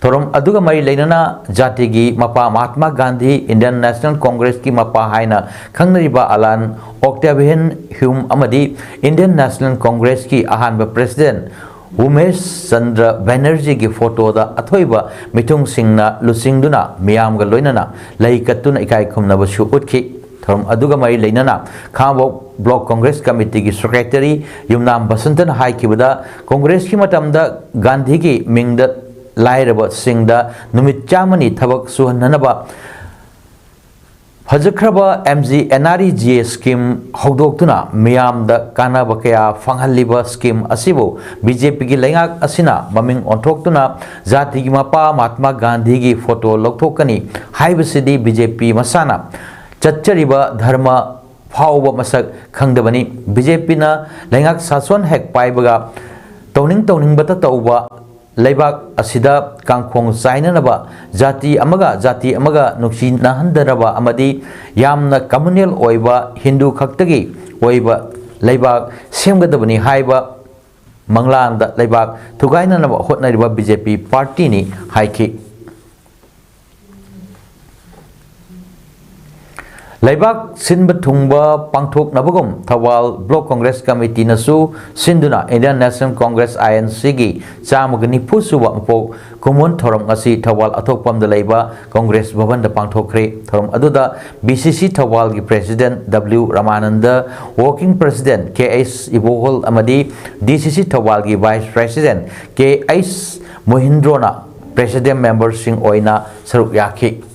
ꯊꯧꯔꯝ ꯑꯗꯨꯒ ꯃꯔꯤ ꯂꯩꯅꯅ ꯖꯥꯇꯤꯒꯤ ꯃꯄꯥ ꯃꯍꯥꯠꯃꯥ ꯒꯥꯟꯙꯤ, Indian National Congressꯀꯤ ꯃꯄꯥ ꯍꯥꯏꯅ ꯈꯪꯅꯔꯤꯕ ꯑꯂꯥꯟ ꯑꯣꯛꯇꯥꯚꯤꯌꯟ ꯍ꯭ꯌꯨꯝ ꯑꯃꯗꯤ Indian National Congressꯀꯤ ꯑꯍꯥꯟꯕ President ꯎꯃꯦꯁ ꯆꯟꯗ꯭ꯔ ꯕꯦꯅꯔꯖꯤꯒꯤ photoꯗ ꯑꯊꯣꯏꯕ ꯃꯤꯊꯨꯡꯁꯤꯡꯅ ꯂꯨꯆꯤꯡꯗꯨꯅ ꯃꯤꯌꯥꯝꯒ ꯂꯣꯏꯅꯅ ꯂꯩ ꯀꯠꯇꯨꯅ ꯏꯀꯥꯏ ꯈꯨꯝꯅꯕꯁꯨ ꯎꯠꯈꯤ꯫ ꯊꯧꯔꯝ ꯑꯗꯨꯒ ꯃꯔꯤ ꯂꯩꯅꯅ ꯈꯥꯉꯕꯣꯛ Block Congress Committeeꯒꯤ Secretary ꯌꯨꯝꯅꯥꯝ ꯕꯁꯟꯇꯅ ꯍꯥꯏꯈꯤꯕꯗ, Congressꯀꯤ ꯃꯇꯝꯗ ꯒꯥꯟꯙꯤꯒꯤ ꯃꯤꯡꯗ ꯂꯥꯏꯔꯕꯁꯤꯡꯗ ꯅꯨꯃꯤꯠ ꯆꯥꯝꯃꯅꯤ ꯊꯕꯛ ꯁꯨꯍꯟꯅꯅꯕ ꯐꯖꯈ꯭ꯔꯕ M G N R E G A scheme ꯍꯧꯗꯣꯛꯇꯨꯅ ꯃꯤꯌꯥꯝꯗ ꯀꯥꯟꯅꯕ ꯀꯌꯥ ꯐꯪꯍꯜꯂꯤꯕ ꯁ꯭ꯀꯤꯝ ꯑꯁꯤꯕꯨ ꯕꯤ ꯖꯦ ꯄꯤꯒꯤ ꯂꯩꯉꯥꯛ ꯑꯁꯤꯅ ꯃꯃꯤꯡ ꯑꯣꯟꯊꯣꯛꯇꯨꯅ ꯖꯥꯇꯤꯒꯤ ꯃꯄꯥ ꯃꯍꯥꯠꯃꯥ ꯒꯥꯟꯙꯤꯒꯤ ꯐꯣꯇꯣ ꯂꯧꯊꯣꯛꯀꯅꯤ ꯍꯥꯏꯕꯁꯤꯗꯤ ꯕꯤ ꯖꯦ ꯄꯤ ꯃꯁꯥꯅ ꯆꯠꯆꯔꯤꯕ ꯙꯔꯃ ꯐꯥꯎꯕ ꯃꯁꯛ ꯈꯪꯗꯕꯅꯤ꯫ ꯕꯤ ꯖꯦ ꯄꯤꯅ ꯂꯩꯉꯥꯛ ꯁꯥꯁꯣꯟ ꯍꯦꯛ ꯄꯥꯏꯕꯒ ꯇꯧꯅꯤꯡ ꯇꯧꯅꯤꯡꯕꯇ ꯇꯧꯕ ꯂꯩꯕꯥꯛ ꯑꯁꯤꯗ ꯀꯥꯡꯈꯣꯡ ꯆꯥꯏꯅꯅꯕ, ꯖꯥꯇꯤ ꯑꯃꯒ ꯖꯥꯇꯤ ꯑꯃꯒ ꯅꯨꯡꯁꯤꯅꯍꯟꯗꯅꯕ ꯑꯃꯗꯤ ꯌꯥꯝꯅ communal ꯑꯣꯏꯕ ꯍꯤꯟꯗꯨ ꯈꯛꯇꯒꯤ ꯑꯣꯏꯕ ꯂꯩꯕꯥꯛ ꯁꯦꯝꯒꯗꯕꯅꯤ ꯍꯥꯏꯕ ꯃꯪꯂꯥꯟꯗ ꯂꯩꯕꯥꯛ ꯊꯨꯒꯥꯏꯅꯅꯕ ꯍꯣꯠꯅꯔꯤꯕ ꯕꯤ ꯖꯦ ꯄꯤ ꯄꯥꯔꯇꯤꯅꯤ ꯍꯥꯏꯈꯤ꯫ ꯂꯩꯕꯥꯛ ꯁꯤꯟꯕ ꯊꯨꯡꯕ ꯄꯥꯡꯊꯣꯛꯅꯕꯒꯨꯝ ꯊꯧꯕꯥꯜ ꯕ꯭ꯂꯣꯛ ꯀꯣꯡꯒ꯭ꯔꯦꯁ ꯀꯃꯤꯇꯤꯅꯁꯨ ꯁꯤꯟꯗꯨꯅ Indian National Congress, I N C ꯒꯤ ꯆꯥꯝꯃꯒ ꯅꯤꯐꯨ ꯁꯨꯕ ꯃꯄꯣꯛ ꯀꯨꯝꯑꯣꯟ ꯊꯧꯔꯝ ꯑꯁꯤ ꯊꯧꯕꯥꯜ ꯑꯊꯣꯛꯄꯝꯗ ꯂꯩꯕ ꯀꯣꯡꯒ꯭ꯔꯦꯁ ꯚꯕꯟꯗ ꯄꯥꯡꯊꯣꯛꯈ꯭ꯔꯦ꯫ ꯊꯧꯔꯝ ꯑꯗꯨꯗ ꯕꯤ ꯁꯤ ꯁꯤ ꯊꯧꯕꯥꯜꯒꯤ President W ꯔꯃꯥꯅꯟꯗ, Working President K H ꯏꯕꯣꯍꯣꯜ ꯑꯃꯗꯤ ꯗꯤ ꯁꯤ ꯁꯤ ꯊꯧꯕꯥꯜꯒꯤ Vice President K H ꯃꯣꯍꯤꯟꯗ꯭ꯔꯣꯅ President memberꯁꯤꯡ ꯑꯣꯏꯅ ꯁꯔꯨꯛ ꯌꯥꯈꯤ꯫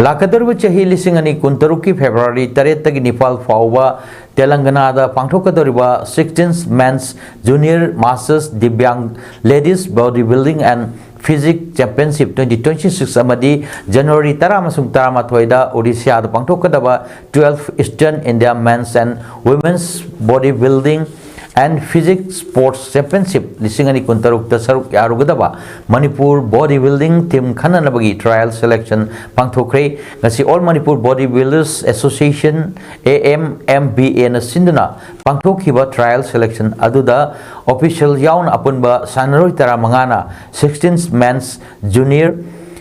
ꯂꯥꯛꯀꯗꯧꯔꯤꯕ ꯆꯍꯤ ꯂꯤꯁꯤꯡ ꯑꯅꯤ ꯀꯨꯟꯇꯔꯨꯛꯀꯤ February ꯇꯔꯦꯠꯇꯒꯤ ꯅꯤꯄꯥꯜ ꯐꯥꯎꯕ ꯇꯦꯂꯪꯒꯅꯥꯗ ꯄꯥꯡꯊꯣꯛꯀꯗꯧꯔꯤꯕ sixteenth Men's Junior Masters Divyang Ladies Bodybuilding and Physique Championship twenty twenty-six ꯑꯃꯗꯤ January ꯇꯔꯥ ꯑꯃꯁꯨꯡ ꯇꯔꯥꯃꯥꯊꯣꯏꯗ ꯑꯣꯗꯤꯁꯥꯗ ꯄꯥꯡꯊꯣꯛꯀꯗꯕ twelfth Eastern India Men's and Women's Bodybuilding and Physique Sports Championship ꯂꯤꯁꯤꯡ ꯑꯅꯤ ꯀꯨꯟꯇꯔꯨꯛꯇ ꯁꯔꯨꯛ ꯌꯥꯔꯨꯒꯗꯕ Manipur body building team ꯈꯟꯅꯅꯕꯒꯤ trial selection ꯄꯥꯡꯊꯣꯛꯈ꯭ꯔꯦ꯫ ꯉꯁꯤ All Manipur Body Builders Association, A M M B A ꯅ ꯁꯤꯟꯗꯨꯅ ꯄꯥꯡꯊꯣꯛꯈꯤꯕ trial selection ꯑꯗꯨꯗ official ꯌꯥꯎꯅ ꯑꯄꯨꯟꯕ ꯁꯥꯟꯅꯔꯣꯏ ꯇꯔꯥꯃꯉꯥꯅ sixteenth Men's Junior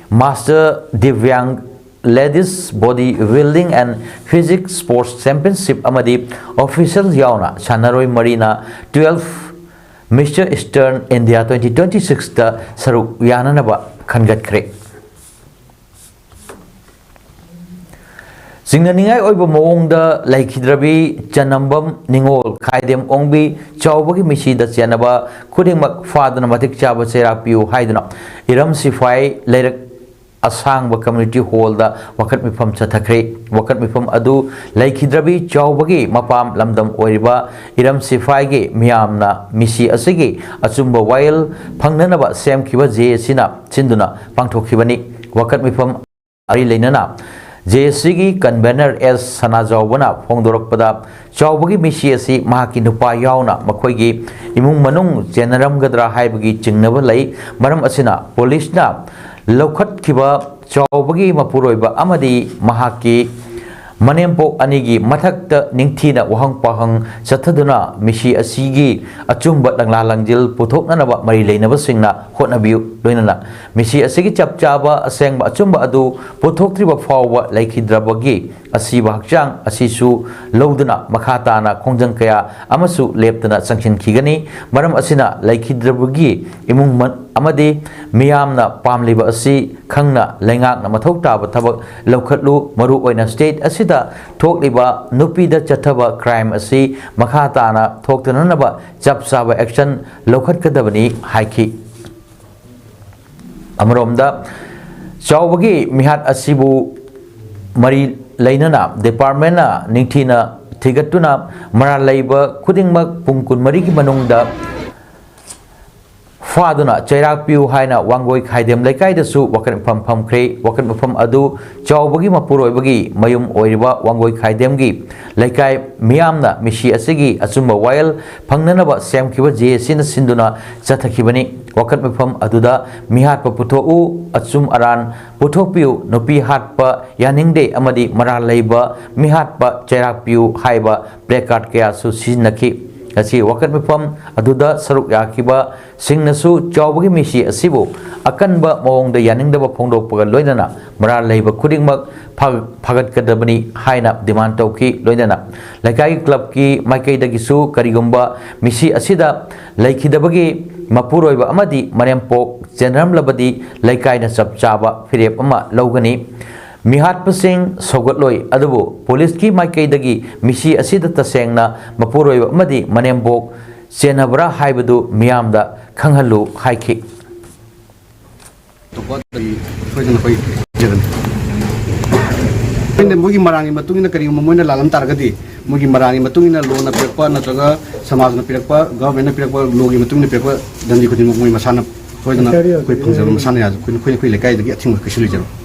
Master Divyang Ladies Body Building and Physique Sports Championship ꯑꯃꯗꯤ official ꯌꯥꯎꯅ ꯁꯥꯟꯅꯔꯣꯏ ꯃꯔꯤꯅ twelfth Mister Eastern India twenty twenty-sixꯇ ꯁꯔꯨꯛ ꯌꯥꯅꯅꯕ ꯈꯟꯒꯠꯈ꯭ꯔꯦ꯫ ꯆꯤꯡꯅꯅꯤꯡꯉꯥꯏ ꯑꯣꯏꯕ ꯃꯑꯣꯡꯗ ꯂꯩꯈꯤꯗ꯭ꯔꯕꯤ ꯆꯅꯝꯕꯝ ꯅꯤꯉꯣꯜ ꯈꯥꯏꯗꯦꯝ ꯑꯣꯡꯕꯤ ꯆꯥꯎꯕꯒꯤ ꯃꯤꯁꯤꯗ ꯆꯦꯟꯅꯕ ꯈꯨꯗꯤꯡꯃꯛ ꯐꯥꯗꯨꯅ ꯃꯇꯤꯛ ꯆꯥꯕ ꯆꯩꯔꯥꯛ ꯄꯤꯌꯨ ꯍꯥꯏꯗꯨꯅ ꯏꯔꯝ ꯁꯤꯐꯥꯏ ꯂꯩꯔꯛ ꯑꯁꯥꯡꯕ ꯀꯝꯃ꯭ꯌꯨꯅꯤꯇꯤ ꯍꯣꯜꯗ ꯋꯥꯀꯠ ꯃꯤꯐꯝ ꯆꯠꯊꯈ꯭ꯔꯦ꯫ ꯋꯥꯀꯠ ꯃꯤꯐꯝ ꯑꯗꯨ ꯂꯩꯈꯤꯗ꯭ꯔꯕꯤ ꯆꯥꯎꯕꯒꯤ ꯃꯄꯥꯝ ꯂꯝꯗꯝ ꯑꯣꯏꯔꯤꯕ ꯏꯔꯝ ꯁꯤꯐꯥꯏꯒꯤ ꯃꯤꯌꯥꯝꯅ ꯃꯤꯁꯤ ꯑꯁꯤꯒꯤ ꯑꯆꯨꯝꯕ ꯋꯥꯌꯦꯜ ꯐꯪꯅꯅꯕ ꯁꯦꯝꯈꯤꯕ ꯖꯦ ꯑꯦꯁꯤꯅ ꯁꯤꯟꯗꯨꯅ ꯄꯥꯡꯊꯣꯛꯈꯤꯕꯅꯤ꯫ ꯋꯥꯀꯠ ꯃꯤꯐꯝ ꯃꯔꯤ ꯂꯩꯅꯅ ꯖꯦ ꯑꯦꯁꯤꯒꯤ ꯀꯟꯚꯦꯅꯔ ꯑꯦꯁ ꯁꯅꯥꯖꯥꯎꯕꯅ ꯐꯣꯡꯗꯣꯔꯛꯄꯗ, ꯆꯥꯎꯕꯒꯤ ꯃꯤꯁꯤ ꯑꯁꯤ ꯃꯍꯥꯛꯀꯤ ꯅꯨꯄꯥ ꯌꯥꯎꯅ ꯃꯈꯣꯏꯒꯤ ꯏꯃꯨꯡ ꯃꯅꯨꯡ ꯆꯦꯟꯅꯔꯝꯒꯗ꯭ꯔꯥ ꯍꯥꯏꯕꯒꯤ ꯆꯤꯡꯅꯕ ꯂꯩ꯫ ꯃꯔꯝ ꯑꯁꯤꯅ ꯄꯨꯂꯤꯁꯅ ꯂꯧꯈꯠꯈꯤꯕ ꯆꯥꯎꯕꯒꯤ ꯃꯄꯨꯔꯣꯏꯕ ꯑꯃꯗꯤ ꯃꯍꯥꯛꯀꯤ ꯃꯅꯦꯝꯄꯣꯛ ꯑꯅꯤꯒꯤ ꯃꯊꯛꯇ ꯅꯤꯡꯊꯤꯅ ꯋꯥꯍꯪ ꯄꯥꯎꯍꯪ ꯆꯠꯊꯗꯨꯅ ꯃꯤꯁꯤ ꯑꯁꯤꯒꯤ ꯑꯆꯨꯝꯕ ꯂꯪꯂꯥ ꯂꯪꯖꯤꯜ ꯄꯨꯊꯣꯛꯅꯅꯕ ꯃꯔꯤ ꯂꯩꯅꯕꯁꯤꯡꯅ ꯍꯣꯠꯅꯕꯤꯌꯨ꯫ ꯂꯣꯏꯅꯅ ꯃꯤꯁꯤ ꯑꯁꯤꯒꯤ ꯆꯞ ꯆꯥꯕ ꯑꯁꯦꯡꯕ ꯑꯆꯨꯝꯕ ꯑꯗꯨ ꯄꯨꯊꯣꯛꯇ꯭ꯔꯤꯕ ꯐꯥꯎꯕ ꯂꯩꯈꯤꯗ꯭ꯔꯕꯒꯤ ꯑꯁꯤꯕ ꯍꯛꯆꯥꯡ ꯑꯁꯤꯁꯨ ꯂꯧꯗꯨꯅ ꯃꯈꯥ ꯇꯥꯅ ꯈꯣꯡꯖꯪ ꯀꯌꯥ ꯑꯃꯁꯨ ꯂꯦꯞꯇꯅ ꯆꯪꯁꯤꯟꯈꯤꯒꯅꯤ꯫ ꯃꯔꯝ ꯑꯁꯤꯅ ꯂꯩꯈꯤꯗ꯭ꯔꯕꯒꯤ ꯏꯃꯨꯡ ꯃ-, ꯑꯃꯗꯤ ꯃꯤꯌꯥꯝꯅ ꯄꯥꯝꯂꯤꯕ ꯑꯁꯤ ꯈꯪꯅ ꯂꯩꯉꯥꯛꯅ ꯃꯊꯧ ꯇꯥꯕ ꯊꯕꯛ ꯂꯧꯈꯠꯂꯨ꯫ ꯃꯔꯨꯑꯣꯏꯅ ꯁ꯭ꯇꯦꯠ ꯑꯁꯤꯗ ꯊꯣꯛꯂꯤꯕ ꯅꯨꯄꯤꯗ ꯆꯠꯊꯕ ꯀ꯭ꯔꯥꯏꯝ ꯑꯁꯤ ꯃꯈꯥ ꯇꯥꯅ ꯊꯣꯛꯇꯅꯅꯕ ꯆꯞ ꯆꯥꯕ ꯑꯦꯛꯁꯟ ꯂꯧꯈꯠꯀꯗꯕꯅꯤ ꯍꯥꯏꯈꯤ꯫ ꯑꯃꯔꯣꯝꯗ, ꯆꯥꯎꯕꯒꯤ ꯃꯤꯍꯥꯠ ꯑꯁꯤꯕꯨ ꯃꯔꯤ ꯂꯩꯅꯅ ꯗꯤꯄꯥꯔꯠꯃꯦꯟꯅ ꯅꯤꯡꯊꯤꯅ ꯊꯤꯒꯠꯇꯨꯅ ꯃꯔꯥꯜ ꯂꯩꯕ ꯈꯨꯗꯤꯡꯃꯛ ꯄꯨꯡ ꯀꯨꯟꯃꯔꯤꯒꯤ ꯃꯅꯨꯡꯗ ꯐꯥꯗꯨꯅ ꯆꯩꯔꯥꯛ ꯄꯤꯌꯨ ꯍꯥꯏꯅ ꯋꯥꯡꯒꯣꯏ ꯈꯥꯏꯗꯦꯝ ꯂꯩꯀꯥꯏꯗꯁꯨ ꯋꯥꯀꯠ ꯃꯤꯐꯝ ꯐꯝꯈ꯭ꯔꯦ꯫ ꯋꯥꯀꯠ ꯃꯤꯐꯝ ꯑꯗꯨ ꯆꯥꯎꯕꯒꯤ ꯃꯄꯨꯔꯣꯏꯕꯒꯤ ꯃꯌꯨꯝ ꯑꯣꯏꯔꯤꯕ ꯋꯥꯡꯒꯣꯏ ꯈꯥꯏꯗꯦꯝꯒꯤ ꯂꯩꯀꯥꯏ ꯃꯤꯌꯥꯝꯅ ꯃꯤꯁꯤ ꯑꯁꯤꯒꯤ ꯑꯆꯨꯝꯕ ꯋꯥꯌꯦꯜ ꯐꯪꯅꯅꯕ ꯁꯦꯝꯈꯤꯕ ꯖꯦ ꯑꯦꯁꯤꯅ ꯁꯤꯟꯗꯨꯅ ꯆꯠꯊꯈꯤꯕꯅꯤ꯫ ꯋꯥꯀꯠ ꯃꯤꯐꯝ ꯑꯗꯨꯗ "ꯃꯤꯍꯥꯠꯄ ꯄꯨꯊꯣꯛꯎ, ꯑꯆꯨꯝ ꯑꯔꯥꯟ ꯄꯨꯊꯣꯛꯄꯤꯌꯨ, ꯅꯨꯄꯤ ꯍꯥꯠꯄ ꯌꯥꯅꯤꯡꯗꯦ ꯑꯃꯗꯤ ꯃꯔꯥꯜ ꯂꯩꯕ ꯃꯤꯍꯥꯠꯄ ꯆꯩꯔꯥꯛ ꯄꯤꯌꯨ" ꯍꯥꯏꯕ ꯄ꯭ꯂꯦꯀꯥꯔꯗ ꯀꯌꯥꯁꯨ ꯁꯤꯖꯤꯟꯅꯈꯤ꯫ ꯉꯁꯤ ꯋꯥꯀꯠ ꯃꯤꯐꯝ ꯑꯗꯨꯗ ꯁꯔꯨꯛ ꯌꯥꯈꯤꯕꯁꯤꯡꯅꯁꯨ ꯆꯥꯎꯕꯒꯤ ꯃꯤꯁꯤ ꯑꯁꯤꯕꯨ ꯑꯀꯟꯕ ꯃꯑꯣꯡꯗ ꯌꯥꯅꯤꯡꯗꯕ ꯐꯣꯡꯗꯣꯛꯄꯒ ꯂꯣꯏꯅꯅ ꯃꯔꯥꯜ ꯂꯩꯕ ꯈꯨꯗꯤꯡꯃꯛ ꯐꯥ-, ꯐꯥꯒꯠꯀꯗꯕꯅꯤ ꯍꯥꯏꯅ ꯗꯤꯃꯥꯟ ꯇꯧꯈꯤ꯫ ꯂꯣꯏꯅꯅ ꯂꯩꯀꯥꯏꯒꯤ ꯀ꯭ꯂꯕꯀꯤ ꯃꯥꯏꯀꯩꯗꯒꯤꯁꯨ ꯀꯔꯤꯒꯨꯝꯕ ꯃꯤꯁꯤ ꯑꯁꯤꯗ ꯂꯩꯈꯤꯗꯕꯒꯤ ꯃꯄꯨꯔꯣꯏꯕ ꯑꯃꯗꯤ ꯃꯅꯦꯝꯄꯣꯛ ꯆꯦꯟꯅꯔꯝꯂꯕꯗꯤ ꯂꯩꯀꯥꯏꯅ ꯆꯞ ꯆꯥꯕ ꯐꯤꯔꯦꯞ ꯑꯃ ꯂꯧꯒꯅꯤ꯫ ꯃꯤꯍꯥꯠꯄꯁꯤꯡ ꯁꯧꯒꯠꯂꯣꯏ, ꯑꯗꯨꯕꯨ ꯄꯨꯂꯤꯁꯀꯤ ꯃꯥꯏꯀꯩꯗꯒꯤ ꯃꯤꯁꯤ ꯑꯁꯤꯗ ꯇꯁꯦꯡꯅ ꯃꯄꯨꯔꯣꯏꯕ ꯑꯃꯗꯤ ꯃꯅꯦꯝꯕꯣꯛ ꯆꯦꯟꯅꯕ꯭ꯔꯥ ꯍꯥꯏꯕꯗꯨ ꯃꯤꯌꯥꯝꯗ ꯈꯪꯍꯜꯂꯨ ꯍꯥꯏꯈꯤ꯫ ꯑꯇꯣꯞꯄꯗꯒꯤ ꯑꯩꯈꯣꯏꯗꯅ ꯑꯩꯈꯣꯏ ꯖꯒꯅꯤ꯫ ꯑꯩꯅ ꯃꯣꯏꯒꯤ ꯃꯔꯥꯡꯒꯤ ꯃꯇꯨꯡ ꯏꯟꯅ ꯀꯔꯤꯒꯨꯝꯕ ꯃꯣꯏꯅ ꯂꯥꯜꯂꯝ ꯇꯥꯔꯒꯗꯤ, ꯃꯣꯏꯒꯤ ꯃꯔꯥꯡꯒꯤ ꯃꯇꯨꯡ ꯏꯟꯅ ꯂꯣꯅ ꯄꯤꯔꯛꯄ ꯅꯠꯇ꯭ꯔꯒ ꯁꯃꯥꯖꯅ ꯄꯤꯔꯛꯄ, ꯒꯚꯔꯟꯃꯦꯟꯠꯅ ꯄꯤꯔꯛꯄ, ꯂꯣꯒꯤ ꯃꯇꯨꯡ ꯏꯟꯅ ꯄꯤꯔꯛꯄ ꯗꯟꯗꯤ ꯈꯨꯗꯤꯡꯃꯛ ꯃꯣꯏ ꯃꯁꯥꯅ ꯁꯣꯏꯗꯅ ꯑꯩꯈꯣꯏ ꯐꯪꯖꯕ ꯃꯁꯥꯅ ꯌꯥꯖ-, ꯑꯩꯈꯣꯏ, ꯑꯩꯈꯣꯏ, ꯑꯩꯈꯣꯏ ꯂꯩꯀꯥꯏꯗꯒꯤ ꯑꯊꯤꯡꯕ ꯀꯩꯁꯨ ꯂꯩꯖꯔꯣꯏ꯫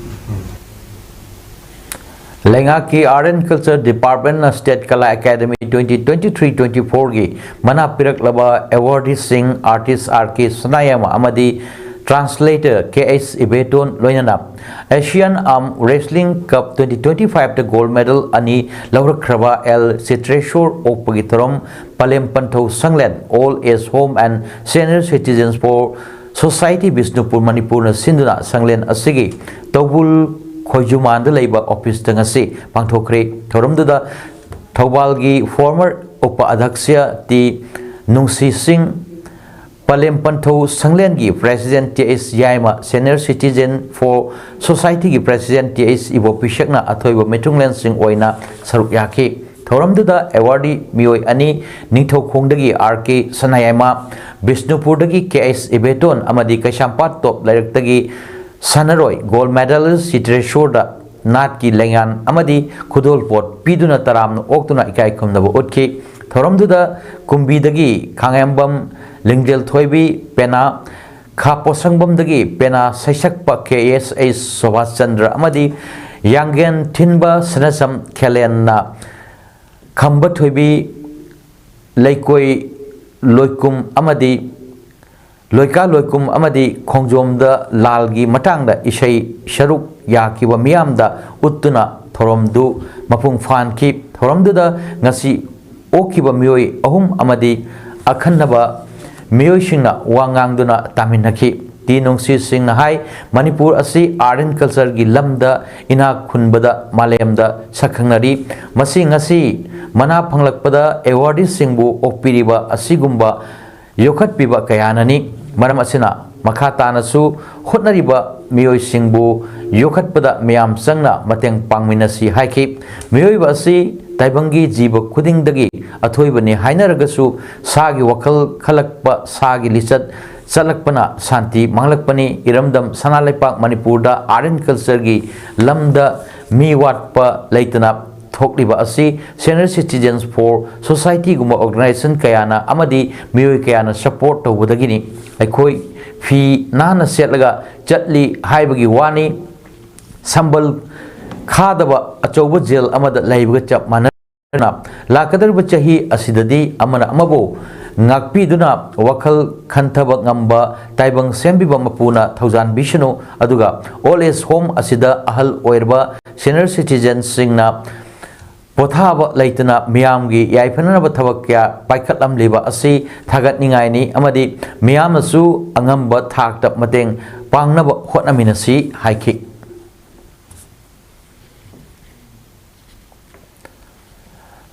ꯂꯩꯉꯥꯛꯀꯤ Art and Culture Department ꯅ State Kala Academy twenty twenty-three twenty-four ꯒꯤ ꯃꯅꯥ ꯄꯤꯔꯛꯂꯕ ꯑꯦꯋꯥꯔꯗꯤꯁꯤꯡ artist R K ꯁꯅꯥꯌꯥꯏꯃ ꯑꯃꯗꯤ translator K H ꯏꯕꯦꯇꯣꯟ ꯂꯣꯏꯅꯅ Asian Arm Wrestling Cup twenty twenty-five ꯇ gold medal ꯑꯅꯤ ꯂꯧꯔꯛꯈ꯭ꯔꯕ L ꯆꯤꯇ꯭ꯔꯦꯁꯣꯔ ꯑꯣꯛꯄꯒꯤ ꯊꯧꯔꯝ ꯄꯂꯦꯝ ꯄꯟꯊꯧ ꯁꯪꯂꯦꯟ Old Age Home and Senior Citizens for Society Bishnupur ꯃꯅꯤꯄꯨꯔꯅ ꯁꯤꯟꯗꯨꯅ ꯁꯪꯂꯦꯟ ꯑꯁꯤꯒꯤ ꯇꯧꯕꯨꯜ ꯈꯣꯏꯖꯨꯃꯥꯟꯗ ꯂꯩꯕ office ꯇ ꯉꯁꯤ ꯄꯥꯡꯊꯣꯛꯈ꯭ꯔꯦ꯫ ꯊꯧꯔꯝꯗꯨꯗ ꯊꯧꯕꯥꯜꯒꯤ former ꯎꯄ ꯑꯙ꯭ꯌꯛꯁ ꯇꯤ ꯅꯨꯡꯁꯤ ꯁꯤꯡ, ꯄꯂꯦꯝ ꯄꯟꯊꯧ ꯁꯪꯂꯦꯟꯒꯤ president T H Yaima, Senior Citizen for Society ꯒꯤ president ꯇꯤ ꯑꯩꯆ ꯏꯕꯣꯄꯤꯁꯛꯅ ꯑꯊꯣꯏꯕ ꯃꯤꯊꯨꯡꯂꯦꯟꯁꯤꯡ ꯑꯣꯏꯅ ꯁꯔꯨꯛ ꯌꯥꯈꯤ꯫ ꯊꯧꯔꯝꯗꯨꯗ ꯑꯦꯋꯥꯔꯗꯤ ꯃꯤꯑꯣꯏ ꯑꯅꯤ, ꯅꯤꯡꯊꯧꯈꯣꯡꯗꯒꯤ R K ꯁꯅꯥꯌꯥꯏꯃ, ꯕꯤꯁꯅꯨꯄꯨꯔꯗꯒꯤ K H ꯏꯕꯦꯇꯣꯟ ꯑꯃꯗꯤ ꯀꯩꯁꯥꯝꯄꯥꯠ ꯇꯣꯞ ꯂꯩꯔꯛꯇꯒꯤ ꯁꯥꯟꯅꯔꯣꯏ gold medalist ꯆꯤꯇ꯭ꯔꯦꯁꯣꯔꯗ ꯅꯥꯠꯀꯤ ꯂꯦꯡꯌꯥꯟ ꯑꯃꯗꯤ ꯈꯨꯗꯣꯜꯄꯣꯠ ꯄꯤꯗꯨꯅ ꯇꯔꯥꯝꯅ ꯑꯣꯛꯇꯨꯅ ꯏꯀꯥꯏ ꯈꯨꯝꯅꯕ ꯎꯠꯈꯤ꯫ ꯊꯧꯔꯝꯗꯨꯗ ꯀꯨꯝꯕꯤꯗꯒꯤ ꯈꯥꯉꯦꯝꯕꯝ ꯂꯤꯡꯖꯦꯜ ꯊꯣꯏꯕꯤ ꯄꯦꯅꯥ, ꯈꯥ ꯄꯣꯠꯁꯪꯕꯝꯗꯒꯤ ꯄꯦꯅꯥ ꯁꯩꯁꯛꯄ K S H Subhas Chandra ꯑꯃꯗꯤ ꯌꯥꯡꯒꯦꯟ ꯊꯤꯟꯕ ꯁꯅꯁꯝ ꯈꯦꯂꯦꯟꯅ ꯈꯝꯕ ꯊꯣꯏꯕꯤ ꯂꯩꯀꯣꯏ ꯂꯣꯏꯀꯨꯝ ꯑꯃꯗꯤ ꯂꯣꯏꯀꯥ ꯂꯣꯏꯀꯨꯝ ꯑꯃꯗꯤ ꯈꯣꯡꯖꯣꯝꯗ ꯂꯥꯜꯒꯤ ꯃꯇꯥꯡꯗ ꯏꯁꯩ ꯁꯔꯨꯛ ꯌꯥꯈꯤꯕ ꯃꯤꯌꯥꯝꯗ ꯎꯠꯇꯨꯅ ꯊꯧꯔꯝꯗꯨ ꯃꯄꯨꯡ ꯐꯥꯍꯟꯈꯤ꯫ ꯊꯧꯔꯝꯗꯨꯗ ꯉꯁꯤ ꯑꯣꯛꯈꯤꯕ ꯃꯤꯑꯣꯏ ꯑꯍꯨꯝ ꯑꯃꯗꯤ ꯑꯈꯟꯅꯕ ꯃꯤꯑꯣꯏꯁꯤꯡꯅ ꯋꯥ ꯉꯥꯡꯗꯨꯅ ꯇꯥꯃꯤꯟꯅꯈꯤ꯫ ꯇꯤ ꯅꯨꯡꯁꯤ ꯁꯤꯡꯅ ꯍꯥꯏ, ꯃꯅꯤꯄꯨꯔ ꯑꯁꯤ art and culture ꯒꯤ ꯂꯝꯗ ꯏꯅꯥꯛ ꯈꯨꯟꯕꯗ ꯃꯥꯂꯦꯝꯗ ꯁꯛꯈꯪꯅꯔꯤ꯫ ꯃꯁꯤ ꯉꯁꯤ ꯃꯅꯥ ꯐꯪꯂꯛꯄꯗ ꯑꯦꯋꯥꯔꯗꯤꯁꯤꯡꯕꯨ ꯑꯣꯛꯄꯤꯔꯤꯕ ꯑꯁꯤꯒꯨꯝꯕ ꯌꯣꯛꯈꯠꯄꯤꯕ ꯀꯌꯥꯅꯅꯤ꯫ ꯃꯔꯝ ꯑꯁꯤꯅ ꯃꯈꯥ ꯇꯥꯅꯁꯨ ꯍꯣꯠꯅꯔꯤꯕ ꯃꯤꯑꯣꯏꯁꯤꯡꯕꯨ ꯌꯣꯛꯈꯠꯄꯗ ꯃꯤꯌꯥꯝ ꯆꯪꯅ ꯃꯇꯦꯡ ꯄꯥꯡꯃꯤꯟꯅꯁꯤ ꯍꯥꯏꯈꯤ꯫ ꯃꯤꯑꯣꯏꯕ ꯑꯁꯤ ꯇꯥꯏꯕꯪꯒꯤ ꯖꯤꯕ ꯈꯨꯗꯤꯡꯗꯒꯤ ꯑꯊꯣꯏꯕꯅꯤ ꯍꯥꯏꯅꯔꯒꯁꯨ, ꯁꯥꯒꯤ ꯋꯥꯈꯜ ꯈꯜꯂꯛꯄ, ꯁꯥꯒꯤ ꯂꯤꯆꯠ ꯆꯠꯂꯛꯄꯅ ꯁꯥꯟꯇꯤ ꯃꯥꯡꯂꯛꯄꯅꯤ꯫ ꯏꯔꯝꯗꯝ ꯁꯅꯥ ꯂꯩꯄꯥꯛ ꯃꯅꯤꯄꯨꯔꯗ art and cultureꯒꯤ ꯂꯝꯗ ꯃꯤ ꯋꯥꯠꯄ ꯂꯩꯇꯅ ꯊꯣꯛꯂꯤꯕ ꯑꯁꯤ Senior Citizens for Societyꯒꯨꯝꯕ organization ꯀꯌꯥꯅ ꯑꯃꯗꯤ ꯃꯤꯑꯣꯏ ꯀꯌꯥꯅ support ꯇꯧꯕꯗꯒꯤꯅꯤ꯫ ꯑꯩꯈꯣꯏ ꯐꯤ ꯅꯥꯟꯅ ꯁꯦꯠꯂꯒ ꯆꯠꯂꯤ ꯍꯥꯏꯕꯒꯤ ꯋꯥꯅꯤ꯫ ꯁꯝꯕꯜ ꯈꯥꯗꯕ ꯑꯆꯧꯕ ꯖꯦꯜ ꯑꯃꯗ ꯂꯩꯕꯒ ꯆꯞ ꯃꯥꯟꯅꯅ, ꯂꯥꯛꯀꯗꯧꯔꯤꯕ ꯆꯍꯤ ꯑꯁꯤꯗꯗꯤ ꯑꯃꯅ ꯑꯃꯕꯨ ꯉꯥꯛꯄꯤꯗꯨꯅ ꯋꯥꯈꯜ ꯈꯟꯊꯕ ꯉꯝꯕ ꯇꯥꯏꯕꯪ ꯁꯦꯝꯕꯤꯕ ꯃꯄꯨꯅ ꯊꯧꯖꯥꯟꯕꯤꯁꯅꯨ꯫ ꯑꯗꯨꯒ old age home ꯑꯁꯤꯗ ꯑꯍꯜ ꯑꯣꯏꯔꯕ senior citizensꯁꯤꯡꯅ ꯄꯣꯊꯥꯕ ꯂꯩꯇꯅ ꯃꯤꯌꯥꯝꯒꯤ ꯌꯥꯏꯐꯅꯅꯕ ꯊꯕꯛ ꯀꯌꯥ ꯄꯥꯏꯈꯠꯂꯝꯂꯤꯕ ꯑꯁꯤ ꯊꯥꯒꯠꯅꯤꯡꯉꯥꯏꯅꯤ ꯑꯃꯗꯤ ꯃꯤꯌꯥꯝꯅꯁꯨ ꯑꯉꯝꯕ ꯊꯥꯛꯇ ꯃꯇꯦꯡ ꯄꯥꯡꯅꯕ ꯍꯣꯠꯅꯃꯤꯟꯅꯁꯤ ꯍꯥꯏꯈꯤ꯫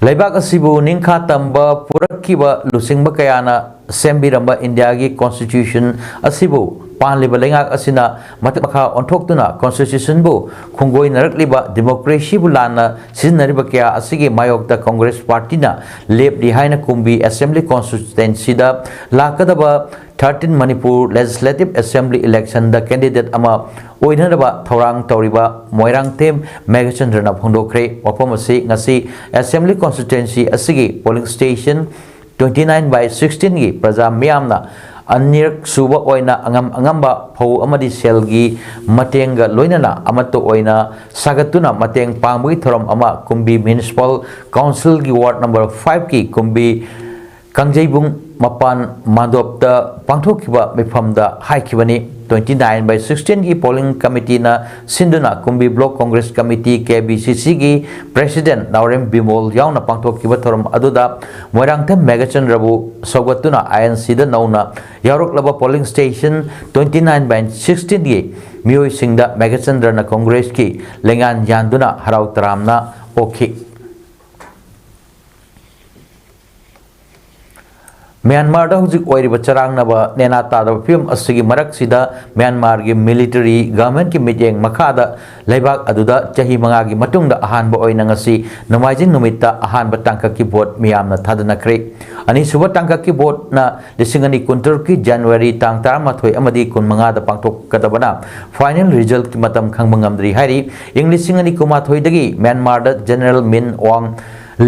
ꯂꯩꯕꯥꯛ ꯑꯁꯤꯕꯨ ꯅꯤꯡꯈꯥ ꯇꯝꯕ ꯄꯨꯔꯛꯈꯤꯕ ꯂꯨꯆꯤꯡꯕ ꯀꯌꯥꯅ ꯁꯦꯝꯕꯤꯔꯝꯕ ꯏꯟꯗꯤꯌꯥꯒꯤ constitution ꯑꯁꯤꯕꯨ ꯄꯥꯟꯂꯤꯕ ꯂꯩꯉꯥꯛ ꯑꯁꯤꯅ ꯃꯊꯛ ꯃꯈꯥ ꯑꯣꯟꯊꯣꯛꯇꯨꯅ constitutionꯕꯨ ꯈꯣꯡꯒꯣꯏꯅꯔꯛꯂꯤꯕ, democracyꯕꯨ ꯂꯥꯟꯅ ꯁꯤꯖꯤꯟꯅꯔꯤꯕ ꯀꯌꯥ ꯑꯁꯤꯒꯤ ꯃꯥꯌꯣꯛꯇ Congress partyꯅ ꯂꯦꯞꯂꯤ ꯍꯥꯏꯅ ꯀꯨꯝꯕꯤ Assembly constituencyꯗ ꯂꯥꯛꯀꯗꯕ thirteen Manipur Legislative Assembly electionꯗ candidate ꯑꯃ ꯑꯣꯏꯅꯅꯕ ꯊꯧꯔꯥꯡ ꯇꯧꯔꯤꯕ ꯃꯣꯏꯔꯥꯡꯊꯦꯝ ꯃꯦꯘꯆꯟꯗ꯭ꯔꯅ ꯐꯣꯡꯗꯣꯛꯈ꯭ꯔꯦ꯫ ꯋꯥꯐꯝ ꯑꯁꯤ ꯉꯁꯤ Assembly constituency ꯑꯁꯤꯒꯤ polling station twenty nine by sixteenꯒꯤ ꯄ꯭ꯔꯖꯥ ꯃꯤꯌꯥꯝꯅ ꯑꯅꯤꯔꯛ ꯁꯨꯕ ꯑꯣꯏꯅ ꯑꯉꯝ ꯑꯉꯝꯕ ꯐꯧ ꯑꯃꯗꯤ ꯁꯦꯜꯒꯤ ꯃꯇꯦꯡꯒ ꯂꯣꯏꯅꯅ ꯑꯃꯠꯇ ꯑꯣꯏꯅ ꯁꯥꯒꯠꯇꯨꯅ ꯃꯇꯦꯡ ꯄꯥꯡꯕꯒꯤ ꯊꯧꯔꯝ ꯑꯃ ꯀꯨꯝꯕꯤ Municipal Councilꯒꯤ ward number fiveꯀꯤ ꯀꯨꯝꯕꯤ ꯀꯥꯡꯖꯩꯕꯨꯡ ꯃꯄꯥꯟ ꯃꯥꯟꯗꯣꯞꯇ ꯄꯥꯡꯊꯣꯛꯈꯤꯕ ꯃꯤꯐꯝꯗ ꯍꯥꯏꯈꯤꯕꯅꯤ꯫ Twenty nine by sixteenꯒꯤ polling committeeꯅ ꯁꯤꯟꯗꯨꯅ ꯀꯨꯝꯕꯤ Block Congress Committee, KBCCꯒꯤ President ꯅꯥꯎꯔꯦꯝ ꯕꯤꯃꯣꯜ ꯌꯥꯎꯅ ꯄꯥꯡꯊꯣꯛꯈꯤꯕ ꯊꯧꯔꯝ ꯑꯗꯨꯗ ꯃꯣꯏꯔꯥꯡꯊꯦꯝ ꯃꯦꯘꯆꯟꯗ꯭ꯔꯕꯨ ꯁꯧꯒꯠꯇꯨꯅ INCꯗ ꯅꯧꯅ ꯌꯥꯎꯔꯛꯂꯕ polling station twenty nine by sixteenꯒꯤ ꯃꯤꯑꯣꯏꯁꯤꯡꯗ ꯃꯦꯘꯆꯟꯗ꯭ꯔꯅ Congressꯀꯤ ꯂꯩꯉꯥꯟ ꯌꯥꯟꯗꯨꯅ ꯍꯔꯥꯎ ꯇꯔꯥꯝꯅ ꯑꯣꯛꯈꯤ꯫ ꯃ꯭ꯌꯥꯟꯃꯥꯔꯗ ꯍꯧꯖꯤꯛ ꯑꯣꯏꯔꯤꯕ ꯆꯔꯥꯡꯅꯕ ꯅꯦꯅꯥ ꯇꯥꯗꯕ ꯐꯤꯕꯝ ꯑꯁꯤꯒꯤ ꯃꯔꯛꯁꯤꯗ, ꯃ꯭ꯌꯥꯟꯃꯥꯔꯒꯤ ꯃꯤꯂꯤꯇꯔꯤ ꯒꯚꯔꯟꯃꯦꯟꯠꯀꯤ ꯃꯤꯠꯌꯦꯡ ꯃꯈꯥꯗ ꯂꯩꯕꯥꯛ ꯑꯗꯨꯗ ꯆꯍꯤ ꯃꯉꯥꯒꯤ ꯃꯇꯨꯡꯗ ꯑꯍꯥꯟꯕ ꯑꯣꯏꯅ ꯉꯁꯤ ꯅꯣꯡꯃꯥꯏꯖꯤꯡ ꯅꯨꯃꯤꯠꯇ ꯑꯍꯥꯟꯕ ꯇꯥꯡꯀꯛꯀꯤ ꯚꯣꯠ ꯃꯤꯌꯥꯝꯅ ꯊꯥꯗꯅꯈ꯭ꯔꯦ꯫ ꯑꯅꯤꯁꯨꯕ ꯇꯥꯡꯀꯛꯀꯤ ꯚꯣꯠꯅ ꯂꯤꯁꯤꯡ ꯑꯅꯤ ꯀꯨꯟꯇꯔꯨꯛꯀꯤ ꯖꯅꯋꯥꯔꯤ ꯇꯥꯡ ꯇꯔꯥꯃꯥꯊꯣꯏ ꯑꯃꯗꯤ ꯀꯨꯟꯃꯉꯥꯗ ꯄꯥꯡꯊꯣꯛꯀꯗꯕꯅ ꯐꯥꯏꯅꯦꯜ ꯔꯤꯖꯜꯠꯀꯤ ꯃꯇꯝ ꯈꯪꯕ ꯉꯝꯗ꯭ꯔꯤ ꯍꯥꯏꯔꯤ꯫ ꯏꯪ ꯂꯤꯁꯤꯡ ꯑꯅꯤ ꯀꯨꯟꯃꯥꯊꯣꯏꯗꯒꯤ ꯃ꯭ꯌꯥꯟꯃꯥꯔꯗ ꯖꯦꯅꯔꯦꯜ ꯃꯤꯟ ꯑꯣꯡ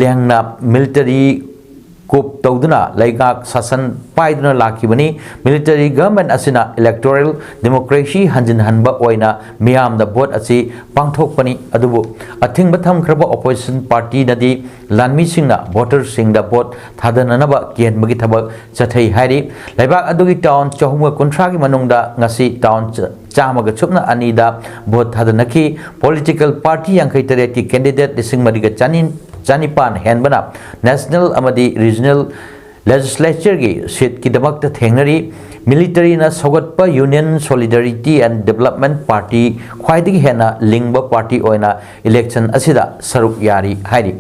ꯂꯦꯡꯅ ꯃꯤꯂꯤꯇꯔꯤ ꯀꯨꯞ ꯇꯧꯗꯨꯅ ꯂꯩꯉꯥꯛ ꯁꯥꯁꯟ ꯄꯥꯏꯗꯨꯅ ꯂꯥꯛꯈꯤꯕꯅꯤ꯫ ꯃꯤꯂꯤꯇꯔꯤ ꯒꯚꯔꯟꯃꯦꯟꯠ ꯑꯁꯤꯅ ꯏꯂꯦꯛꯇꯣꯔꯦꯜ ꯗꯦꯃꯣꯀ꯭ꯔꯦꯁꯤ ꯍꯟꯖꯤꯟꯍꯟꯕ ꯑꯣꯏꯅ ꯃꯤꯌꯥꯝꯗ ꯚꯣꯠ ꯑꯁꯤ ꯄꯥꯡꯊꯣꯛꯄꯅꯤ꯫ ꯑꯗꯨꯕꯨ ꯑꯊꯤꯡꯕ ꯊꯝꯈ꯭ꯔꯕ ꯑꯣꯄꯣꯖꯤꯁꯟ ꯄꯥꯔꯇꯤꯅꯗꯤ ꯂꯥꯟꯃꯤꯁꯤꯡꯅ ꯚꯣꯇꯔꯁꯤꯡꯗ ꯚꯣꯠ ꯊꯥꯗꯅꯅꯕ ꯀꯤꯍꯟꯕꯒꯤ ꯊꯕꯛ ꯆꯠꯊꯩ ꯍꯥꯏꯔꯤ꯫ ꯂꯩꯕꯥꯛ ꯑꯗꯨꯒꯤ ꯇꯥꯎꯟ ꯆꯍꯨꯝꯒ ꯀꯨꯟꯊ꯭ꯔꯥꯒꯤ ꯃꯅꯨꯡꯗ ꯉꯁꯤ ꯇꯥꯎꯟ ꯆ-, ꯆꯥꯝꯃꯒ ꯁꯨꯞꯅ ꯑꯅꯤꯗ ꯚꯣꯠ ꯊꯥꯗꯅꯈꯤ꯫ ꯄꯣꯂꯤꯇꯤꯀꯦꯜ ꯄꯥꯔꯇꯤ ꯌꯥꯡꯈꯩ ꯇꯔꯦꯠꯀꯤ ꯀꯦꯟꯗꯤꯗꯦꯠ ꯂꯤꯁꯤꯡ ꯃꯔꯤꯒ ꯆꯅꯤ-, ꯆꯅꯤꯄꯥꯟ ꯍꯦꯟꯕꯅ ꯅꯦꯁꯅꯦꯜ ꯑꯃꯗꯤ ꯔꯤꯖꯅꯦꯜ ꯂꯦꯖꯤꯁꯂꯦꯆꯔꯒꯤ ꯁꯤꯠꯀꯤꯗꯃꯛꯇ ꯊꯦꯡꯅꯔꯤ꯫ ꯃꯤꯂꯤꯇꯔꯤꯅ ꯁꯧꯒꯠꯄ Union Solidarity and Development Party ꯈ꯭ꯋꯥꯏꯗꯒꯤ ꯍꯦꯟꯅ ꯂꯤꯡꯕ ꯄꯥꯔꯇꯤ ꯑꯣꯏꯅ ꯏꯂꯦꯛꯁꯟ ꯑꯁꯤꯗ ꯁꯔꯨꯛ ꯌꯥꯔꯤ ꯍꯥꯏꯔꯤ꯫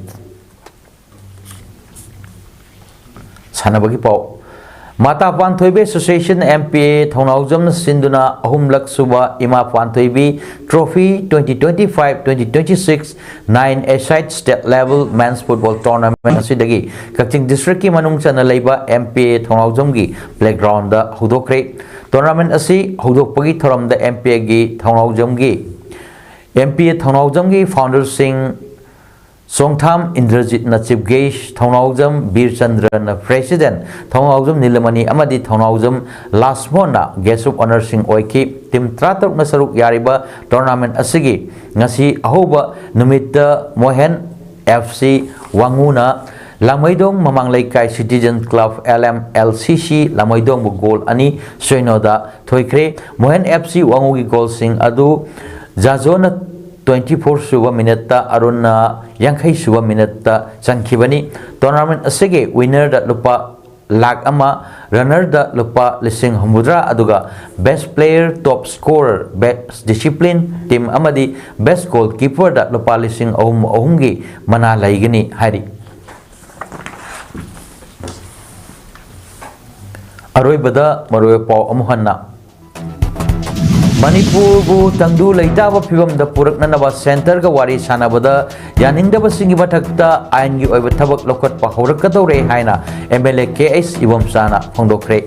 ꯁꯥꯟꯅꯕꯒꯤ ꯄꯥꯎ꯫ ꯃꯇꯥ ꯄꯥꯟꯊꯣꯏꯕꯤ ꯑꯦꯁꯣꯁꯤꯌꯦꯁꯟ, M P A, ꯊꯧꯅꯥꯎꯖꯝꯅ ꯁꯤꯟꯗꯨꯅ ꯑꯍꯨꯝꯂꯛ ꯁꯨꯕ ꯏꯃꯥ ꯄꯥꯟꯊꯣꯏꯕꯤ trophy twenty twenty-five twenty twenty-six nine-a-side state level men's football tournament ꯑꯁꯤꯗꯒꯤ ꯀꯛꯆꯤꯡ ꯗꯤꯁꯇ꯭ꯔꯤꯛꯀꯤ ꯃꯅꯨꯡ ꯆꯟꯅ ꯂꯩꯕ M P A ꯊꯧꯅꯥꯎꯖꯝꯒꯤ ꯄ꯭ꯂꯦꯒ꯭ꯔꯥꯎꯟꯗ ꯍꯧꯗꯣꯛꯈ꯭ꯔꯦ꯫ ꯇꯣꯔꯅꯥꯃꯦꯟꯠ ꯑꯁꯤ ꯍꯧꯗꯣꯛꯄꯒꯤ ꯊꯧꯔꯝꯗ M P Aꯒꯤ ꯊꯧꯅꯥꯎꯖꯝꯒꯤ, M P A ꯊꯧꯅꯥꯎꯖꯝꯒꯤ ꯐꯥꯎꯟꯗꯔꯁꯤꯡ ꯆꯣꯡꯊꯥꯝ ꯏꯟꯗ꯭ꯔꯖꯤꯠꯅ ꯆꯤꯐ ꯒꯦꯁ, ꯊꯧꯅꯥꯎꯖꯝ ꯕꯤꯔꯆꯟꯗ꯭ꯔꯅ ꯄ꯭ꯔꯦꯁꯤꯗꯦꯟꯠ, ꯊꯧꯅꯥꯎꯖꯝ ꯅꯤꯂꯃꯅꯤ ꯑꯃꯗꯤ ꯊꯧꯅꯥꯎꯖꯝ ꯂꯥꯁꯃꯣꯍꯟꯅ ꯒꯦꯁ ꯑꯣꯐ ꯑꯣꯅꯔꯁꯤꯡ ꯑꯣꯏꯈꯤ꯫ ꯇꯤꯝ ꯇꯔꯥꯇꯔꯨꯛꯅ ꯁꯔꯨꯛ ꯌꯥꯔꯤꯕ ꯇꯣꯔꯅꯥꯃꯦꯟꯠ ꯑꯁꯤꯒꯤ ꯉꯁꯤ ꯑꯍꯧꯕ ꯅꯨꯃꯤꯠꯇ ꯃꯣꯍꯦꯟ F C ꯋꯥꯉꯨꯅ ꯂꯥꯡꯃꯩꯗꯣꯡ ꯃꯃꯥꯡ ꯂꯩꯀꯥꯏ citizen club, L M L C C, ꯂꯥꯡꯃꯩꯗꯣꯡꯕꯨ ꯒꯣꯜ ꯑꯅꯤ ꯁꯣꯏꯅꯣꯗ ꯊꯣꯏꯈ꯭ꯔꯦ꯫ ꯃꯣꯍꯦꯟ F C ꯋꯥꯉꯨꯒꯤ ꯒꯣꯜꯁꯤꯡ ꯑꯗꯨ ꯖꯥꯖꯣꯅ twenty-four ꯁꯨꯕ ꯃꯤꯅꯠꯇ, ꯑꯔꯨꯟꯅ ꯌꯥꯡꯈꯩ ꯁꯨꯕ ꯃꯤꯅꯠꯇ ꯆꯟꯈꯤꯕꯅꯤ꯫ ꯇꯣꯔꯅꯥꯃꯦꯟꯠ ꯑꯁꯤꯒꯤ ꯋꯤꯟꯅꯔꯗ ꯂꯨꯄꯥ ꯂꯥꯈ ꯑꯃ, ꯔꯟꯅꯔꯗ ꯂꯨꯄꯥ ꯂꯤꯁꯤꯡ ꯍꯨꯝꯐꯨꯇꯔꯥ, ꯑꯗꯨꯒ best player, top scorer, best discipline, team ꯑꯃꯗꯤ best goalkeeperꯗ ꯂꯨꯄꯥ ꯂꯤꯁꯤꯡ ꯑꯍꯨꯝ ꯑꯍꯨꯝꯒꯤ ꯃꯅꯥ ꯂꯩꯒꯅꯤ ꯍꯥꯏꯔꯤ꯫ ꯑꯔꯣꯏꯕꯗ ꯃꯔꯨꯑꯣꯏꯕ ꯄꯥꯎ ꯑꯃꯨꯛ ꯍꯟꯅ꯫ ꯃꯅꯤꯄꯨꯔꯕꯨ ꯇꯪꯗꯨ ꯂꯩꯇꯥꯕ ꯐꯤꯕꯝꯗ ꯄꯨꯔꯛꯅꯅꯕ ꯁꯦꯟꯇꯔꯒ ꯋꯥꯔꯤ ꯁꯥꯟꯅꯕꯗ ꯌꯥꯅꯤꯡꯗꯕꯁꯤꯡꯒꯤ ꯃꯊꯛꯇ ꯑꯥꯏꯟꯒꯤ ꯑꯣꯏꯕ ꯊꯕꯛ ꯂꯧꯈꯠꯄ ꯍꯧꯔꯛꯀꯗꯧꯔꯦ ꯍꯥꯏꯅ M L A K H ꯏꯕꯣꯝꯆꯥꯅ ꯐꯣꯡꯗꯣꯛꯈ꯭ꯔꯦ꯫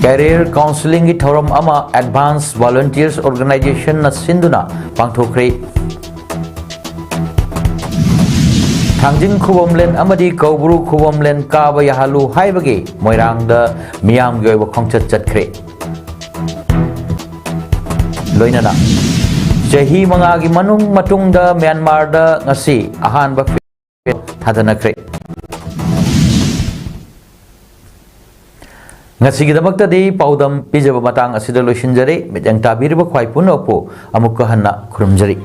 Career counselling ꯒꯤ ꯊꯧꯔꯝ ꯑꯃ Advanced Volunteers Organization ꯅ ꯁꯤꯟꯗꯨꯅ ꯄꯥꯡꯊꯣꯛꯈ꯭ꯔꯦ꯫ ꯊꯥꯡꯖꯤꯡ ꯈꯨꯕꯝꯂꯦꯟ ꯑꯃꯗꯤ ꯀꯧꯕ꯭ꯔꯨ ꯈꯨꯕꯝꯂꯦꯟ ꯀꯥꯕ ꯌꯥꯍꯜꯂꯨ ꯍꯥꯏꯕꯒꯤ ꯃꯣꯏꯔꯥꯡꯗ ꯃꯤꯌꯥꯝꯒꯤ ꯑꯣꯏꯕ ꯈꯣꯡꯆꯠ ꯆꯠꯈ꯭ꯔꯦ꯫ ꯂꯣꯏꯅꯅ ꯆꯍꯤ ꯃꯉꯥꯒꯤ ꯃꯅꯨꯡ ꯃꯇꯨꯡꯗ ꯃ꯭ꯌꯥꯟꯃꯥꯔꯗ ꯉꯁꯤ ꯑꯍꯥꯟꯕ ꯊꯥꯗꯅꯈ꯭ꯔꯦ꯫ ꯉꯁꯤꯒꯤꯗꯃꯛꯇꯗꯤ ꯄꯥꯎꯗꯝ ꯄꯤꯖꯕ ꯃꯇꯥꯡ ꯑꯁꯤꯗ ꯂꯣꯏꯁꯤꯟꯖꯔꯦ꯫ ꯃꯤꯠꯌꯦꯡ ꯇꯥꯕꯤꯔꯤꯕ ꯈ꯭ꯋꯥꯏ ꯄꯨꯝꯅꯃꯛꯄꯨ ꯑꯃꯨꯛꯀ ꯍꯟꯅ ꯈꯨꯔꯨꯝꯖꯔꯤ꯫